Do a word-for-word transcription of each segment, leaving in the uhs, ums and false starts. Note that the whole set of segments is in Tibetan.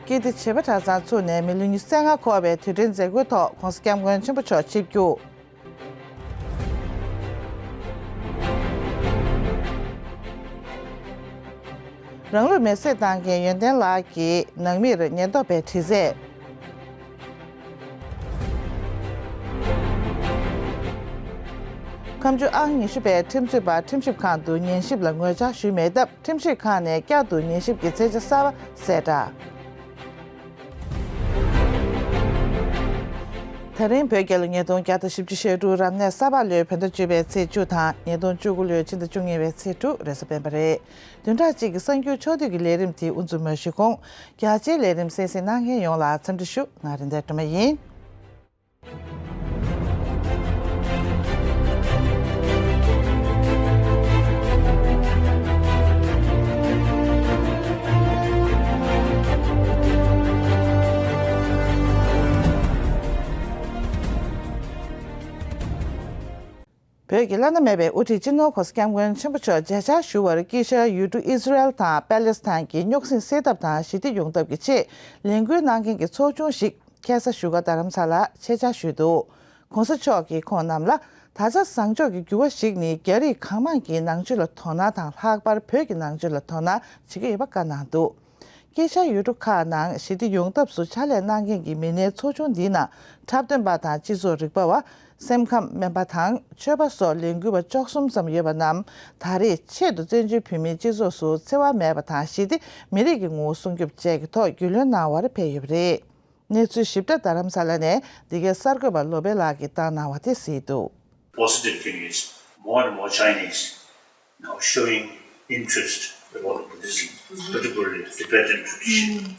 ཀིརྟི་བྱེས་པ་གྲྭ་ཚང་ཚུགས་ནས་མི་ལོ་ཉི་ཤུ་རྩ་ལྔ་འཁོར་བའི་དུས་དྲན་མཛད་སྒོའི་ཐོག་༧གོང་ས་༧སྐྱབས་མགོན་ཆེན་པོ་མཆོག་ཆིབས་བསྒྱུར། རང་ལུས་མེར་སྲེག་བཏང་མཁན་ཡོན་ཏན་ལགས་ཀྱི་ནང་མིར་ཉེན་རྟོག་པས་དྲི་རྩད། ཁ་མཆུ་ཨང་ཉི་ཤུ་པའི་ཁྲིམས་རྩོད་པ་ཁྲིམས་ཞིབ་ཁང་དུ་ཉན་ཞིབ་ལ་ངོ་བཅར་ཞུས་མེད་སྟབས། ཁྲིམས་ཞིབ་ཁང་ནས་བསྐྱར་དུ་ཉན་ཞིབ་ཀྱི་མཚོན་ཆ་གསར་པ་གསལ་བསྒྲགས། ད་རིང་བོད་རྒྱལ་ལོ་ཉིས་སྟོང་བརྒྱ་དང་བཞི་བཅུ་ཞེ་དྲུག་རབ་གནས་ས་ཕག་ལོའི་བོད་ཟླ་བཅུ་པའི་ཚེས་བཅུ་དང་ཉིས་སྟོང་བཅུ་དགུ་ལོའི་ཕྱི་ཟླ་བཅུ་གཉིས་པའི་ཚེས་དྲུག་རེས་གཟའ་སྤེན་པ་རེད། བདུན་ཕྲག་གཅིག་གི་གསར་འགྱུར་ཕྱོགས་བསྡུས་ཀྱི་ལས་རིམ་དེ་དབུ་འཛུགས་མ་ཞུས་གོང་། རྒྱ་ཆེའི་ལས་རིམ་གསན་གཟིགས་གནང་མཁན་ཡོངས་ལ་འཚམས་འདྲི་ཞུ། ང་རིན་ལྡན་སྒྲོལ་མ་ཡིན། བོད་ཀྱི་བླ་ན་མེད་པའི་དབུ་ཁྲིད་སྤྱི་ནོར་༧གོང་ས་༧སྐྱབས་མགོན་ཆེན་པོ་མཆོག་མཇལ་བཅར་ཞུ་བར་དཀྱིལ་ཤར་ཡུལ་གྲུ་ཨི་སི་རེལ་དང་པེ་ལེ་སི་ཐན་གྱི་རྙོག་ཟིང་སེལ་ཐབས་དང་ཞི་བདེ་ཡོང་ཐབས་ཀྱི་ཆེད་ལས་འགུལ་གནང་མཁན་གྱི་ཚོགས་ཆུང་ཞིག་ཁ་སང་བཞུགས་སྒར་རྡ་རམ་ས་ལར་ཆེད་བཅར་ཞུས་འདུག༧གོང་ས་མཆོག་གིས་ཁོང་རྣམས་ལ་ད་ཆ་བཟང་ཕྱོགས་ཀྱི་འགྱུར་བ་ཞིག་ནི་རྒྱ་རིགས་གང་མང་གིས་ནང་ཆོས་ལ་དོ་སྣང་དང་ལྷག་པར་བོད་ཀྱི་ནང་ཆོས་ལ་དོ་སྣང་བྱེད་ཀྱི་ཡོད་པ་བཀའ་གནང་འདུག་དཀྱིལ་ཤར་ཡུལ་གྲུ་ཁག་ནང་ཞི་བདེ་ཡོང་ཐབས་སུ་ཕྱག་ལས་གནང་མཁན་གྱི་མི་སྣའི་ཚོགས་ཆུང་འདིའི་ནང་འཁྲབ་སྟོན་པ་དང་སྤྱི་ཚོགས་རིག་པ་བ། སེམས་ཁམས་སྨན་པ་དང་ཆོས་པ་སོགས་ལས་འགུལ་བ་བཅུ་གསུམ་ཙམ་ཡོད་པ་རྣམས་ད་རེས་ཆེད་དུ་བཙན་བྱོལ་བོད་མིའི་སྤྱི་ཚོགས་སུ་འཚེ་བ་མེད་པ་དང་ཞི་བདེ་མི་རིགས་ཀྱི་ངོ་བོ་སྲུང་སྐྱོབ་བཅས་ཀྱི་ཐོག་རྒྱུས་ལོན་གནང་བར་ཕེབས་ཡོད་པ་རེད། གནས་ཚུལ་ཞིབ་ཕྲ་རྡ་རམ་ས་ལ་ནས་འདི་གའི་གསར་འགོད་པ་བློ་བྷེ་ལགས་ཀྱིས་བཏང་གནང་བ་དེ་གཟིགས་འདུག Positive thing is more and more Chinese now showing interest about Buddhism, particularly Tibetan tradition.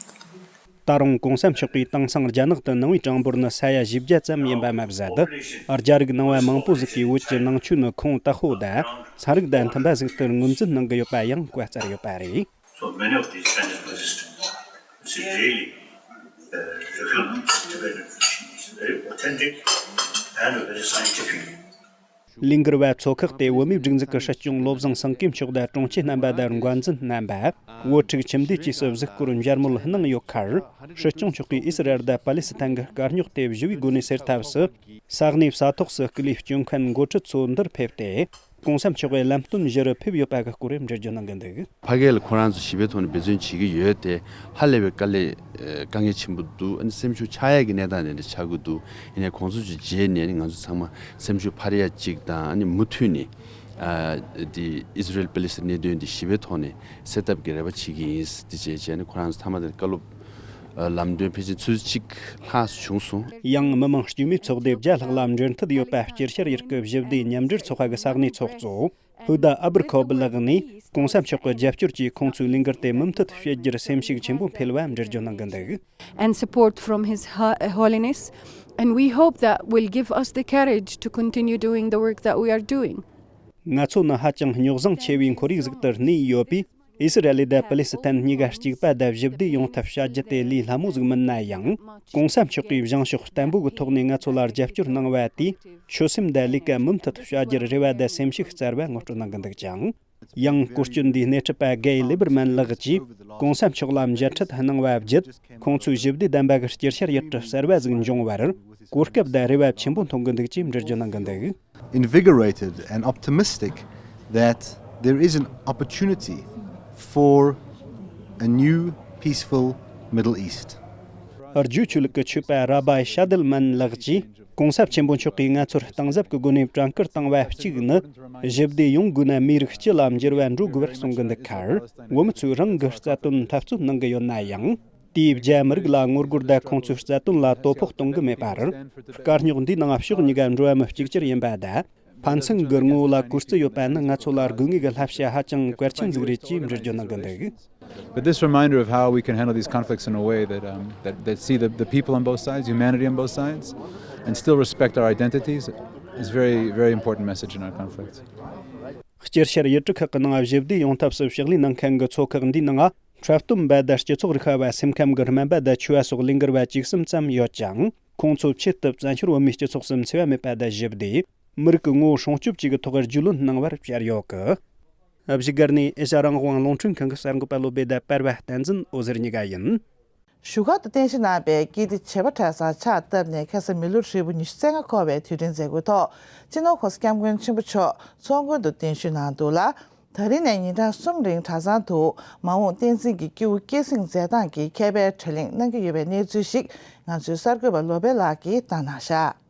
ད་རུང་གོང་ས་མཆོག་གིས་དེང་སང་རྒྱ་ནག་ཏུ་ནང་པའི་གྲངས་འབོར་ནི་ས་ཡ་བཞི་བརྒྱ་ཙམ་ཡིན་པ་མ་ཟད། རྒྱ་རིགས་ནང་པ་མང་པོ་ཟིག་གིས་བོད་ཀྱི་ནང་ཆོས་ནི་ཁུངས་དག་པོ་དང་ཚན་རིག་དང་མཐུན་པ་ཟིག་ཏུ་ངོས་འཛིན་གནང་གི་ཡོད་པ་ཡང་བཀའ་སྩལ་ཡོད་པ་རེད། So many of these Chinese Buddhists, it's really, uh, real Tibetan tradition. It's very authentic and very scientific. ལས་འགུལ་བ་ཚོ་ཁག་དེ་བོད་མིའི་སྒྲིག་འཛུགས་ཀྱི་སྲིད་སྐྱོང་བློ་བཟང་སེང་གེ་མཆོག་དང་དྲུང་ཆེ་རྣམ་པ་དང་འགོ་འཛིན་རྣམ་པ། བོད་ཕྲུག་ཁྱིམ་སྡེ་བཅས་སུ་གཟིགས་སྐོར་མཇལ་མོལ་གནང་ཡོད་ཁར། སྲིད་སྐྱོང་མཆོག་གིས་ཨི་སི་རལ་དང་པ་ལེ་སི་ཐན་གྱི་དཀའ་རྙོག་དེ་ཞི་བའི་སྒོ་ནས་སེལ་ཐབས་སུ། ས་གནས་ས་ཐོག་སུ་སྐུ་ལས་སྐྱོན་མཁན་འགོ་ཁྲིད་ཚོ་འདིར་ཕེབས་ཏེ། གོང་ས་མཆོག་གི་ལམ་སྟོན་བཞིར་ཕེབས་ཡོད་པ་གི་སྐོར་འགྲེལ་བརྗོད་གནང་གི་འདུག་ཕ་གིར་ཁོ་རང་ཚོ་ཞི་བའི་ཐོག་ནས་འབད་བརྩོན་བྱེད་ཀྱི་ཡོད་དེ། ཧ་ལས་པའི་དཀའ་ལས་དཀའ་ངལ་ཆེན་པོ་འདུག་ཨ་ནི་སེམས་ཤུགས་ཆག་ཡག་གི་གནས་སྟངས་དེ་འདྲ་ཆགས་ཀྱི་འདུག་ཡིན་ནའི་ཁོང་ཚོ་ཚོའི་རྗེས་ནས་ནི་ང་ཚོ་ཚང་མ་སེམས་ཤུགས་འཕར་ཡག་ཅིག་དང་ཨ་ནི་མུ་མཐུད་ནས་ཨ་དེ་ཨི་སི་རེལ་པེ་ལེ་སི་གནད་དོན་འདི་ཞི་བའི་ཐོག་ནས་སེལ་ཐབས་ཀྱི་རེ་བ་བྱེད་ཀྱི་ཡིན། དེ་བྱས་བྱས་ནས་ཁོ་རང་ཚོ་མཐའ་མ་དེར་བཀའ་སློབ་ལམ་སྟོན་ཕལ་ཆེར་ཚོད་གཅིག་ལྷག་བྱུང་སོང་། ཡང་མི་མང་སྐྱེད་མོས་ཚོགས་སྡེ་བརྒྱ་ལྷག་ལ་འབྲེལ་མཐུད་ཡོད་པ་སྐྱིད་ཤར་ཡུལ་གྱི་ཞི་བདེ་མཉམ་འབྲེལ་ཚོགས་པ་གི་ས་གནས་ཚོགས་གཙོ་ཧུ་དཱ་ཨ་བུར་ཁོ་བི་ལགས་ནས་གོང་ས་མཆོག་གི་རྒྱབ་སྐྱོར་གྱིས་ཁོང་ཚོའི་ལས་འགུལ་དེ་མུ་མཐུད་སྤེལ་རྒྱུར་སེམས་ཤུགས་ཆེན་པོ་འཕེལ་བ་འགྲེལ་བརྗོད་གནང་གི་འདུག and support from His Ho- Holiness, and we hope that will give us the courage to continue doing the work that we are doing. ང་ཚོ་ནི་ཧ་ཅང་རྙོག་ཟིང་ཆེ་བའི་ཁོར་ཡུག་ཟིག་ཏུ་གནས་ཡོད་པས། ཨི་སི་ར་ཨེལ་དང་པ་ལེ་སི་ཐན་གཉིས་ཀ་གཅིག་པ་དང་ཞི་བདེ་ཡོང་ཐབས་བྱ་རྒྱུ་དེ་ལས་སླ་མོ་ཟིག་མིན་ན་ཡང་། གོང་ས་མཆོག་གིས་བཞེངས་ཕྱོགས་བརྟན་པོ་གི་ཐོག་ནས་ང་ཚོ་ལ་རྒྱབ་སྐྱོར་གནང་བ་དེས་ཆོད་སེམས་དང་ལས་ཀ་མུ་མཐུད་བྱ་རྒྱུར་རེ་བ་དང་སེམས་ཤུགས་སྩལ་བ་ངོ་སྤྲོད་གནང་གི་འདུག་ཅིང་། ཡང་སྐོར་སྐྱོད་འདིའི་སྣེ་ཁྲིད་པ་གེ་ལི་བར་མན་ལགས་ཀྱིས་གོང་ས་མཆོག་ལ་མཇལ་འཕྲད་གནང་བ་བརྒྱུད། ཁོང་ཚོའི་ཞི་བདེ་ལྡན་པ་གི་སྐྱིད་ཤར་ཡུལ་གྲུ་གསར་བ་ཟིག་འབྱུང་བར་གོ་སྐབས་དང་རེ་བ་ཆེན་པོ་མཐོང་གི་འདུག་ཅེས་འགྲེལ་བརྗོད་གནང་གི་འདུག invigorated and optimistic that there is an opportunity for a new peaceful Middle East. རྒྱུ་ཆོས་ལུགས་ཀྱི་ཆོས་པ་ར་བའི་ཤ་དལ་མན་ལགས་ཀྱིས་གོང་ས་ཆེན་པོ་མཆོག་གིས་ང་ཚོར་གཏིང་ཟབ་ཀྱི་སྒོ་ནས་བྲན་བཀུར་བཏང་བ་གཅིག་ནི་ཞི་བདེ་ཡོང་དགོས་ན་མིའི་རིགས་སྤྱི་ལ་འགྱུར་བ་འགྲོ་དགོས་པར་གསུང་གི་འདུག་ཁར། བོད་མི་ཚོས་རང་གི་རྩ་དོན་འཐབ་རྩོད་གནང་གི་ཡོད་ན་ཡང་། དེས་རྒྱ་མི་རིགས་ལ་ངོ་རྒོལ་དང་ཁོང་ཚོའི་རྩ་དོན་ལ་དོ་ཕོག་གཏོང་གི་མེད་པར། དཀའ་རྙོག་འདིའི་ནང་ཕྱོགས་གཉིས་ཀ་འགྲོ་བ་མི་གཅིག་གྱུར་ཡིན་པ་དང་། ཕན་ཚུན་གྱི་ངོ་བོ་ལ་གུས་བརྩི་ཡོད་པ་ནི་ང་ཚོ་ལ་དགོས་ངེས་ཀྱི་བསླབ་བྱ་ཧ་ཅང་གལ་ཆེན་ཟིག་རེད་ཅེས་འགྲེལ་བརྗོད་གནང་གི་འདུག But this reminder of how we can handle these conflicts in a way that, um, that, that see the, the people on both sides, humanity on both sides, and still respect our identities is very, very important message in our conflict. སྐྱིད་ཤར་ཡུལ་གྲུ་ཁག་གི་ནང་ཞི་བདེ་ཡོང་ཐབས་སུ་ཕྱག་ལས་གནང་མཁན་གྱི་ཚོགས་ཁག་འདིའི་ནང་འཁྲབ་སྟོན་པ་དང་སྤྱི་ཚོགས་རིག་པ་བ་སེམས་ཁམས་ཀྱི་སྨན་པ་དང་ཆོས་པ་སོགས་ལས་འགུལ་བ་བཅུ་གསུམ་ཙམ་ཡོད་ཅིང་། ཁོང་ཚོ་ཆེད་དུ་བཙན་བྱོལ་བོད་མིའི་སྤྱི་ཚོགས་སུ་འཚེ་བ་མེད་པ་དང་ཞི་བདེ། མི་རིགས་ཀྱི་ངོ་བོ་སྲུང་སྐྱོབ་བཅས་ཀྱི་ཐོག་རྒྱུས་ལོན་གནང་བར་བཅར་ཡོད་གི། བཞུགས་སྒར་ནས་ཨེ་ཤ་རང་དབང་རླུང་འཕྲིན་ཁང་གི་གསར་འགོད་པ་བློ་བྷེ་དང་པར་བ་བསྟན་འཛིན་འོད་ཟེར་གཉིས་ཀ་ཡིན། བཞུགས་སྒར་དུ་རྟེན་གཞི་གནང་བའི་ཀིརྟི་བྱེས་པ་གྲྭ་ཚང་ཕྱག་བཏབ་ནས་ཁ་སང་མི་ལོ་ཧྲིལ་པོ་ཉི་ཤུ་རྩ་ལྔ་འཁོར་བའི་དུས་དྲན་མཛད་སྒོའི་ཐོག་སྤྱི་ནོར་༸གོང་ས་༸སྐྱབས་མགོན་ཆེན་པོ་མཆོག་ཚོགས་མགོན་དུ་གདན་ཞུ་གནང་འདུག་ལ། ད་རིང་ནས་ཉིན་གྲངས་གསུམ་རིང་གྲྭ་ཚང་དུ་མ་འོངས་བསྟན་འཛིན་གྱི་སྐྱེས་བུ་སྐྱེད་སྲིང་མཛད་སྟངས་ཀྱི་མཁས་པའི་གྲོས་གླེང་གནང་གི་ཡོད་པའི་གནས་ཚུལ་ཞིག་ང་ཚོའི་གསར་འགོད་པ་བློ་བྷེ་ལགས་ཀྱིས་བཏང་གནང་བཞག་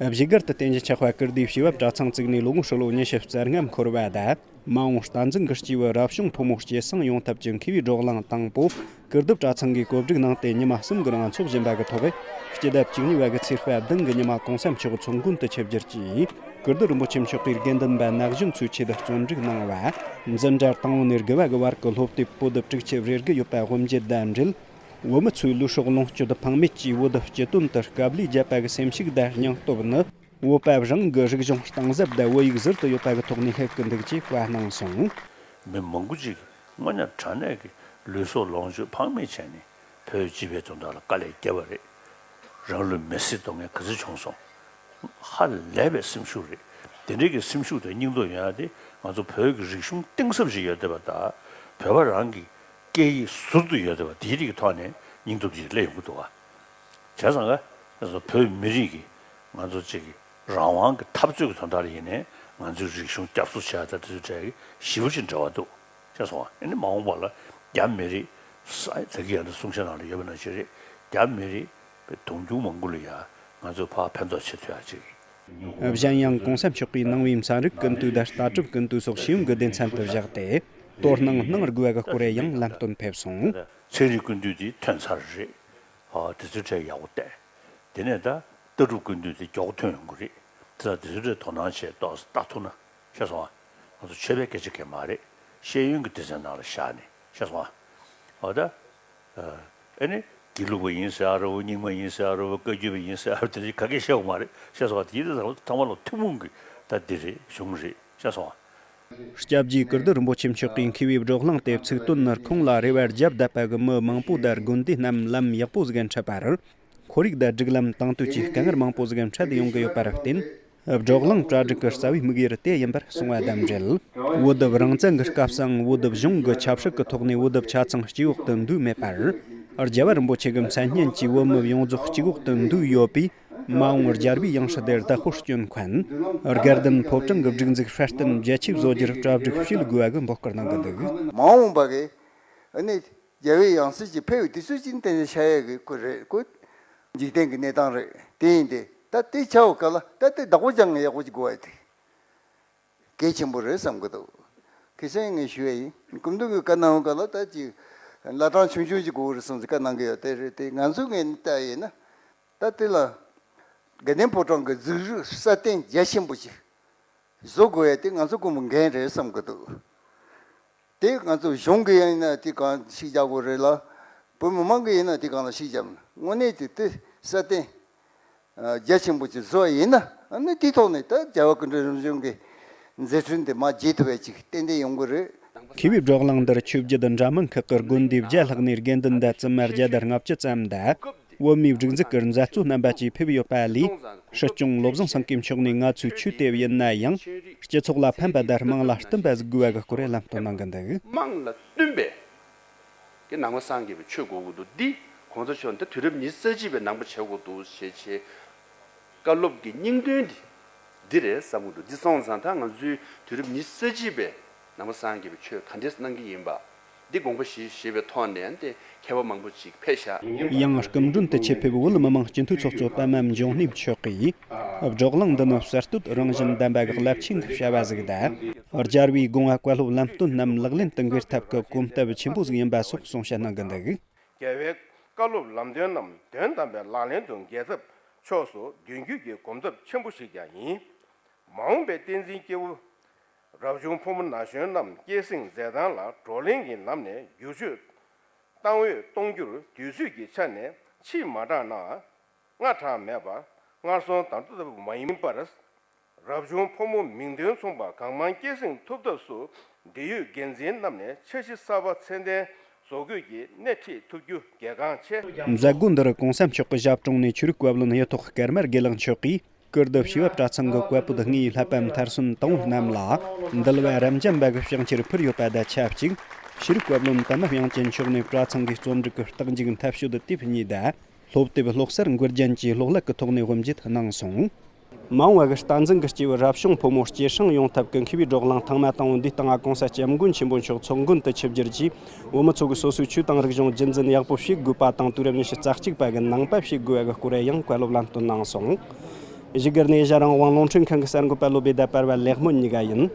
བཞུགས་སྒར་དུ་རྟེན་གཞི་ཆགས་པ་ཀིརྟིའི་བྱེས་པ་གྲྭ་ཚང་བཙུགས་ནས་ལོ་ངོ་ཧྲིལ་པོ་ཉི་ཤུ་རྩ་ལྔ་འཁོར་བ་དང་། མ་འོངས་རྟ་འཛིན་གྱི་སྐྱེས་བུ་རབ་བྱུང་ཕོ་མོ་སྐྱེད་སྲིང་ཡོང་ཐབས་ཀྱི་མཁས་པའི་བགྲོ་གླེང་དང་པོ་ཀིརྟིའི་གྲྭ་ཚང་གིས་གོ་སྒྲིག་གནང་སྟེ་ཉི་མ་གསུམ་གྱི་རིང་འཚོགས་བཞིན་པ་གི་ཐོག་སྤྱི་ཟླ་བཅུ་གཉིས་པ་གི་ཚེས་པ་བདུན་གྱི་ཉི་མ་གོང་ས་མཆོག་ཚོགས་མགོན་དུ་ཆིབས་བསྒྱུར་གྱིས་ཀིརྟི་རིན་པོ་ཆེ་མཆོག་གིས་དགེ་འདུན་པ་ན་གཞོན་ཚོའི་ཆེད་དུ་རྩོམ་སྒྲིག་གནང་བ། འཛིན་གྲྭ་དང་པོ་ནས་དགུ་པ་གི་བར་གྱི་སློབ་དེབ་པོ་ཏི་དྲུག་ཅུ་རེ་དགུ་ཡོད་པ་དབུ་འབྱེད་དང་འབྲེལ། བོད་མི་ཚོའི་ལུས་སྲོག་ལོངས་སྤྱོད་ཕངས་མེད་ཀྱིས་བོད་དུ་སྤྱི་དོན་དུ་དཀའ་ལས་བརྒྱབ་པ་གི་སེམས་ཤུགས་དང་སྙིང་སྟོབས་ནི། བོད་པ་རང་གི་རིག་གཞུང་གཏིང་ཟབ་དང་བོད་ཡིག་ཟུར་དུ་ཡོད་པ་གི་ཐོག་ནས་སླེབས་ཀྱི་འདུག་ཅེས་བཀའ་གནང་སོང་། མི་མང་པོ་ཅིག་དངོས་གནས་དྲང་གནས་ཀྱི་ལུས་སྲོག་ལོངས་སྤྱོད་ཕངས་མེད་བྱས་ནས་བོད་སྤྱི་པའི་དོན་དག་ལ་དཀའ་ལས་བརྒྱབ་པ་རེད། རང་ལུས་མེར་སྲེག་གཏོང་མཁན་ག་ཚོད་བྱུང་སོང་། ཧ་ལས་པའི་སེམས་ཤུགས་རེད། དེ་འདྲའི་གི་སེམས་ཤུགས་དང་སྙིང་སྟོབས་ཡོང་ཡ་དེ་ང་ཚོ་བོད་ཀྱི་རིག་གཞུང་གཏིང་ཟབ་ཞིག་ཡོད་བསྡད་པ་དང་། བོད་པ་རང་གི་སྐད་ཡིག་ཟུར་དུ་ཡོད་བསྡད་པ་དེའི་རིགས་ཀྱི་ཐོག་ནས་སྙིང་སྟོབས་ཅིག་སླེབས་ཡོང་གི་འདུག་བ། བྱས་ཙང་ཀ་ང་ཚོ་བོད་མི་རིགས་ཀྱི་ང་ཚོ་གཅིག་གི་རང་དབང་གི་འཐབ་རྩོད་ཀྱི་དོན་དག་ལ་ཡིན་ནའི་ང་ཚོའི་རིག་གཞུང་བསྐྱར་གསོ་བྱས་ཡ་དང་དེ་ཚོ་གྲས་ཀྱི་ཞེ་པོ་ཅིག་འབྲེལ་བ་འདུག་ཤེས་སོང་ཨ། ཨ་ནི་མ་འོངས་པ་ལ་རྒྱ་མི་རིགས་ས་ད་གི་ཡང་ན་གསུང་བཤད་ནང་ལ་ཡོད་པ་ནང་བཞིན་རེད། རྒྱ་མི་རིགས་དུང་ཕྱུར་མང་པོ་ལ་ཡ་ང་ཚོ་ཕར་ཕན་ཐོགས་བྱེད་ཐུབ་ཡ་ཅིག་གཞན་ཡང་གོང་ས་མཆོག་གིས་ནང་པའི་ཚན་རིག་ཀུན་བཏུས་དང་ལྟ་གྲུབ་ཀུན་བཏུས་སོགས་ཤེས་ཡོན་གྱི་སྡེ་ཚན་དུ་བཞག་སྟེ་དོ་སྣང་གནང་དགོས་པ་གི་སྐོར་ཡང་ལམ་སྟོན་ཕེབས་སོང་། ཚན་རིག་ཀུན་བཏུས་དེ་ཐོན་ཚར་རེད། ཨ་དེ་ཚོའི་གྲས་ཡག་པོ་བལྟས། དེ་ནས་ད་ལྟ་གྲུབ་ཀུན་བཏུས་དེ་མགྱོགས་ཐོན་ཡོང་གི་རེད། དེ་ད་དེ་ཚོའི་གྲས་དོ་སྣང་བྱས་ཏོག་ཙམ་ལྟ་ཐུབ་ན་ཤེས་སོང་ཨ། ང་ཚོ་ཆོས་པའི་སྐད་ཆ་གང་མ་རེད། ཤེས་ཡོན་གྱི་སྡེ་ཚན་ནང་ལ་བཞག་ནས་ཤེས་སོང་ཨ། ཨ་ད། ཨ་ནི་དགེ་ལུགས་པ་ཡིན་ཟེར་ཡ་རེད་བོ། རྙིང་མ་ཡིན་ཟེར་ཡ་རེད་བོ། བཀའ་བརྒྱུད་པ་ཡིན་ཟེར་ཡ་རེད་བོ། དེ་འདྲའི་ག་གེ་བཤད་དགོས་མ་རེད་ཤེས་སོང་ཨ། དེ་ཡིན་ད་ཚང་མ་ལ་ཐུན་མོང་གི་ད་འདི་རེད་གཞུང་རེད་ཤེས་སོང་ཨ། སྐྱབས་རྗེ་ཀིརྟི་རིན་པོ་ཆེ་མཆོག་གིས་མཁས་པའི་བགྲོ་གླེང་དེ་ཚིག་དོན་ནི་ཁོང་ལ་རེ་བ་བརྒྱ་བརྡབས་པ་གི་མི་མང་པོ་དང་དགོན་སྡེ་རྣམས་ལམ་ཡག་པོ་ཟིག་འཕྲད་པར། ཁོར་ཡུག་དང་སྒྲིག་ལམ་དང་དུས་ཀྱི་དཀའ་ངལ་མང་པོ་ཟིག་འཕྲད་དེ་ཡོང་གི་ཡོད་པར་བརྟེན། བགྲོ་གླེང་གྲ་སྒྲིག་གི་རྩ་བའི་དམིགས་ཡུལ་དེ་ཡིན་པར་གསུངས་པ་དང་འབྲེལ། བོད་དུ་རང་བཙན་གྱི་སྐབས་སུའང་བོད་གཞུང་གི་ཆབ་སྲིད་ཀྱི་ཐོག་ནས་བོད་ཆ་ཚང་སྐྱེ་བོ་དེ་འདུས་མེད་པར། རྒྱལ་བ་རིན་པོ་ཆེ་གི་མཚན་སྙན་གྱིས་བོད་མི་ཡོངས་རྫོགས་གཅིག་འོག་ཏུ་འདུས་ཡོད་པས། མ་འོངས་རྒྱལ་བའི་ཡང་སྲིད་དེར་དར་ཤོག་སྐྱོན་མཁན། དགའ་ལྡན་ཕོ་བྲང་གི་སྒྲིག་འཛུགས་སྲ་བརྟན་རྒྱ་ཆེ་བཟོ་རྒྱུར་གྲ་སྒྲིག་བྱེད་དགོས་པ་གི་འབོད་སྐུལ་གནང་གི་འདུག་མ་འོངས་པ་གི་ཨ་ནི་རྒྱལ་བའི་ཡང་སྲིད་ཀྱི་ཕེབས་པའི་དུས་ཚོད་ཅིག་གཏན་འཇགས་བྱ་ཡས་ཀྱི་སྐོར་རེད་ཀོ། འཇིག་རྟེན་གྱི་གནས་སྟངས་རེད་དེ་ཡིན་ཏེ་ད་དེ་ཆགས་པའི་སྐབས་ལ་ད་དེ་བདག་པོ་རྒྱག་ཡག་པོ་ཅིག་དགོས་པ་དེ། གལ་ཆེན་པོ་རེད་བསམ་གྱི་འདུག་ཁ་སང་ངས་ཞུ་ཡ་ཡིན། སྐུ་མདུན་གྱིས་བཀའ་གནང་བ་ག་ལ་ད་ཅིག་བླ་བྲང་ཆུང་ཆུང་ཅིག་དགོས་རེད་བསམ་ཚེ་བཀའ་གནང་གི་ཡོད་དེ་རེད་དེ་ང་ཚོ་ངས་ལྟ་ཡིན་ན་ད་དེ་ལ་དགའ་ལྡན་ཕོ་བྲང་གི་འཛུགས་རུས་སྲ་བརྟན་རྒྱ་ཆེན་པོ་ཅིག་བཟོ་དགོས་ཡ་དེ་ང་ཚོ་སྐུ་མི་འགན་རེད་བསམ་གྱི་འདུག་དེ་ང་ཚོ་གཞུང་གི་ཡིན་ན་དེ་གང་ཤིག་རྒྱག་དགོས་རེད་ལ། བོད་མི་མང་གི་ཡིན་ན་དེ་གང་ལ་ཤིག་རྒྱབ་ན་དངོས་གནས་དེ་དེ་སྲ་བརྟན། རྒྱ་ཆེན་པོ་ཅིག་བཟོ་བ་ཡིན་ན་ཨ་ནི་དེའི་ཐོག་ནས་ད་རྒྱལ་བ་སྐུ་ཕྲེང་རིམ་བྱོན་གྱི་མཛད་འཕྲིན་དེ་མར་རྒྱས་ཐུབ་པ་ཅིག་ཏན་ཏན་ཡོང་གི་རེད། མཁས་པའི་བགྲོ་གླེང་འདིར་ཆོས་བརྒྱུད་འདྲ་མིན་ཁག་གི་དགོན་སྡེ་བརྒྱ་ལྷག་ནས་དགེ་འདུན་དང་བཙུན་མ་བརྒྱ་དང་ལྔ་བཅུ་ཙམ་དང་། བོད་མིའི་སྒྲིག་འཛུགས་ཀྱི་མཛད་གཙོ་རྣམ་པ་བཅས་ཕེབས་ཡོད་པ་ལས། སྲིད་སྐྱོང་བློ་བཟང་སེང་གེ་མཆོག་ནས་ང་ཚོས་ཆོས་དེ་ཡིན་ན་ཡང་། སྤྱི་ཚོགས་ལ་ཕན་པ་དང་དམངས་ལ་བསྟུན་པ་ཟིག་དགོས་པ་གི་སྐོར་ལ་ལམ་སྟོན་གནང་གི་འདུག་དམངས་ལ་བསྟུན་པའི། ཀྱི་ནང་པ་སངས་རྒྱས་པའི་ཆོས་དགོས་ཀྱི་འདུག་འདི་གོང་ས་མཆོག་འདི་དུས་རབས་ཉི་ཤུ་རྩ་གཅིག་པའི་ནང་པ་བྱེད་དགོས་འདུག་ཞེས་བྱས། བཀའ་སློབ་ཀྱི་སྙིང་དོན་འདི་འདི་རེད་བསམ་གྱི་འདུག་འདི་སོང་ཙང་ད་ང་ཚོའི་དུས་རབས་ཉི་ཤུ་རྩ་གཅིག་པའི་ནང་པ་སངས་རྒྱས་པའི་ཆོས་ག་འདྲས་གནང་གི་ཡིན་པ། འདི་དགོངས་པ་བཞེས་བཞེས་པའི་ཐོག་ནས་འདི་མཁས་པ་མང་པོ་ཅིག་ཕེབས་ཤག་ཡང་སྐུ་མགྲོན་དུ་ཆེད་ཕེབས་བོད་མི་མང་སྤྱི་འཐུས་ཚོགས་གཙོ་པད་མ་འབྱུང་གནས་མཆོག་གིས། བགྲོ་གླེང་འདི་ནི་གསར་གཏོད་རང་བཞིན་ལྡན་པ་གི་རླབས་ཆེན་གྱི་བྱ་བ་ཟིག་དང་། རྒྱལ་བའི་དགོངས་པ་བཀའ་སློབ་ལམ་སྟོན་རྣམས་ལག་ལེན་དུ་འཁྱོལ་ཐབས་ཀྱི་གོམ་སྟབས་ཆེན་པོ་ཟིག་ཡིན་པ་སོགས་གསུང་བཤད་གནང་གི་འདུག་རྒྱལ་བའི་བཀའ་སློབ་ལམ་སྟོན་རྣམས་དོན་དམ་པའི་ལག་ལེན་དུ་འགེལ་ཐབས་ཕྱོགས་སུ་མདུན་སྐྱོད་ཀྱི་གོམ་སྟབས་ཆེན་པོ་ཞིག་ཀྱང་ཡིན། མ་འོངས་པའི་བསྟན་འཛིན་སྐྱེས་བུ། རབ་བྱུང་ཕོ་མོ་ན་གཞོན་རྣམས་སྐྱེད་སྲིང་མཛད་སྟངས་ལ་བགྲོ་གླེང་གི་ལམ་ནས་བསྒྱུར་བཅོས་བཏང་འོས་གཏོང་རྒྱུར་དུས་ཚོད་ཀྱི་ཆ་ནས་ཕྱིས་མ་དྲགས་ན། སྔ་དྲགས་མེད་པ་སྔར་སོང་དང་དུ་ལྟ་བུ་མ་ཡིན་པར། རབ་བྱུང་ཕོ་མོ་མིང་དོན་མཚུངས་པ་གང་མང་སྐྱེད་སྲིང་ཐུབ་ཐབས་སུ་འབྲེལ་ཡོད་འགན་འཛིན་རྣམས་ནས་འཆར་གཞི་གསར་པ་ཚད་ལྡན་བཟོ་འགོད་ཀྱིས་སྣེ་ཁྲིད་ཐུབ་རྒྱུ་གལ་འགངས་ཆེ། མཛད་སྒོ་འདིར་གོང་ས་མཆོག་གི་ཞབས་དྲུང་ནས་ཆོས་རིག་བཀའ་བློན་གཡུ་ཐོག་ཀརྨ་དགེ་ལེགས་མཆོག་གིས། ཀིརྟི་བྱེས་པ་གྲྭ་ཚང་གི་བཀའ་པོད་ལྔའི་བསླབ་པ་མཐར་སོན་དང་པོ་རྣམས་ལ་འདུལ་བ་རབ་འབྱམས་པ་གི་ཕྱག་འཁྱེར་ཕུལ་ཡོད་པ་དང་ཆབས་ཅིག་ཤེས་རིག་བཀའ་བློན་པདྨ་དབྱངས་ཅན་མཆོག་ནས་གྲྭ་ཚང་གི་རྩོམ་སྒྲིག་གི་རྟགས་འཇུག་མཐའ་དཔྱོད་དེབ་གཉིས་དང་། སློབ་དེབ་ཀློག་གསར་མགུལ་རྒྱན་བཅས་སློབ་ཀླད་ཀྱི་ཐོག་ནས་དབུ་འབྱེད་གནང་སོང་། མ་འོངས་པ་གི་བསྟན་འཛིན་གྱི་སྐྱེས་བུ་རབ་བྱུང་ཕོ་མོ་སྐྱེད་སྲིང་ཡོང་ཐབས་ཀྱི་མཁས་པའི་བགྲོ་གླེང་ཐེངས་མ་དང་པོ་འདི་སྟེང་ང་༸གོང་ས་སྐྱབས་མགོན་ཆེན་པོ་མཆོག་ཚོགས་མགོན་དུ་ཆིབས་བསྒྱུར་གྱིས། བོད་མི་ཚོ་གི་སོ་སོའི་ཆོས་དང་རིག་གཞུང་རྒྱུན་འཛིན་ཡག་པོ་བྱེད་དགོས་པ་དང་། དུས་རབས་ཉི་ཤུ་རྩ་གཅིག་པ་གི་ནང་པ་བྱེད་དགོས་པ་གི་སྐོར་ཡང་བཀའ་སློབ་ལམ་སྟོན་གནང་སོང་། བཞུགས་སྒར་ནས་ཨེ་ཤ་རང་དབང་རླུང་འཕྲིན་ཁང་གི་གསར་འགོད་པ་བློ་བདེ་ཟླ་བར་བ་ལེགས་སྨོན་གཉིས་ཀ་ཡིན།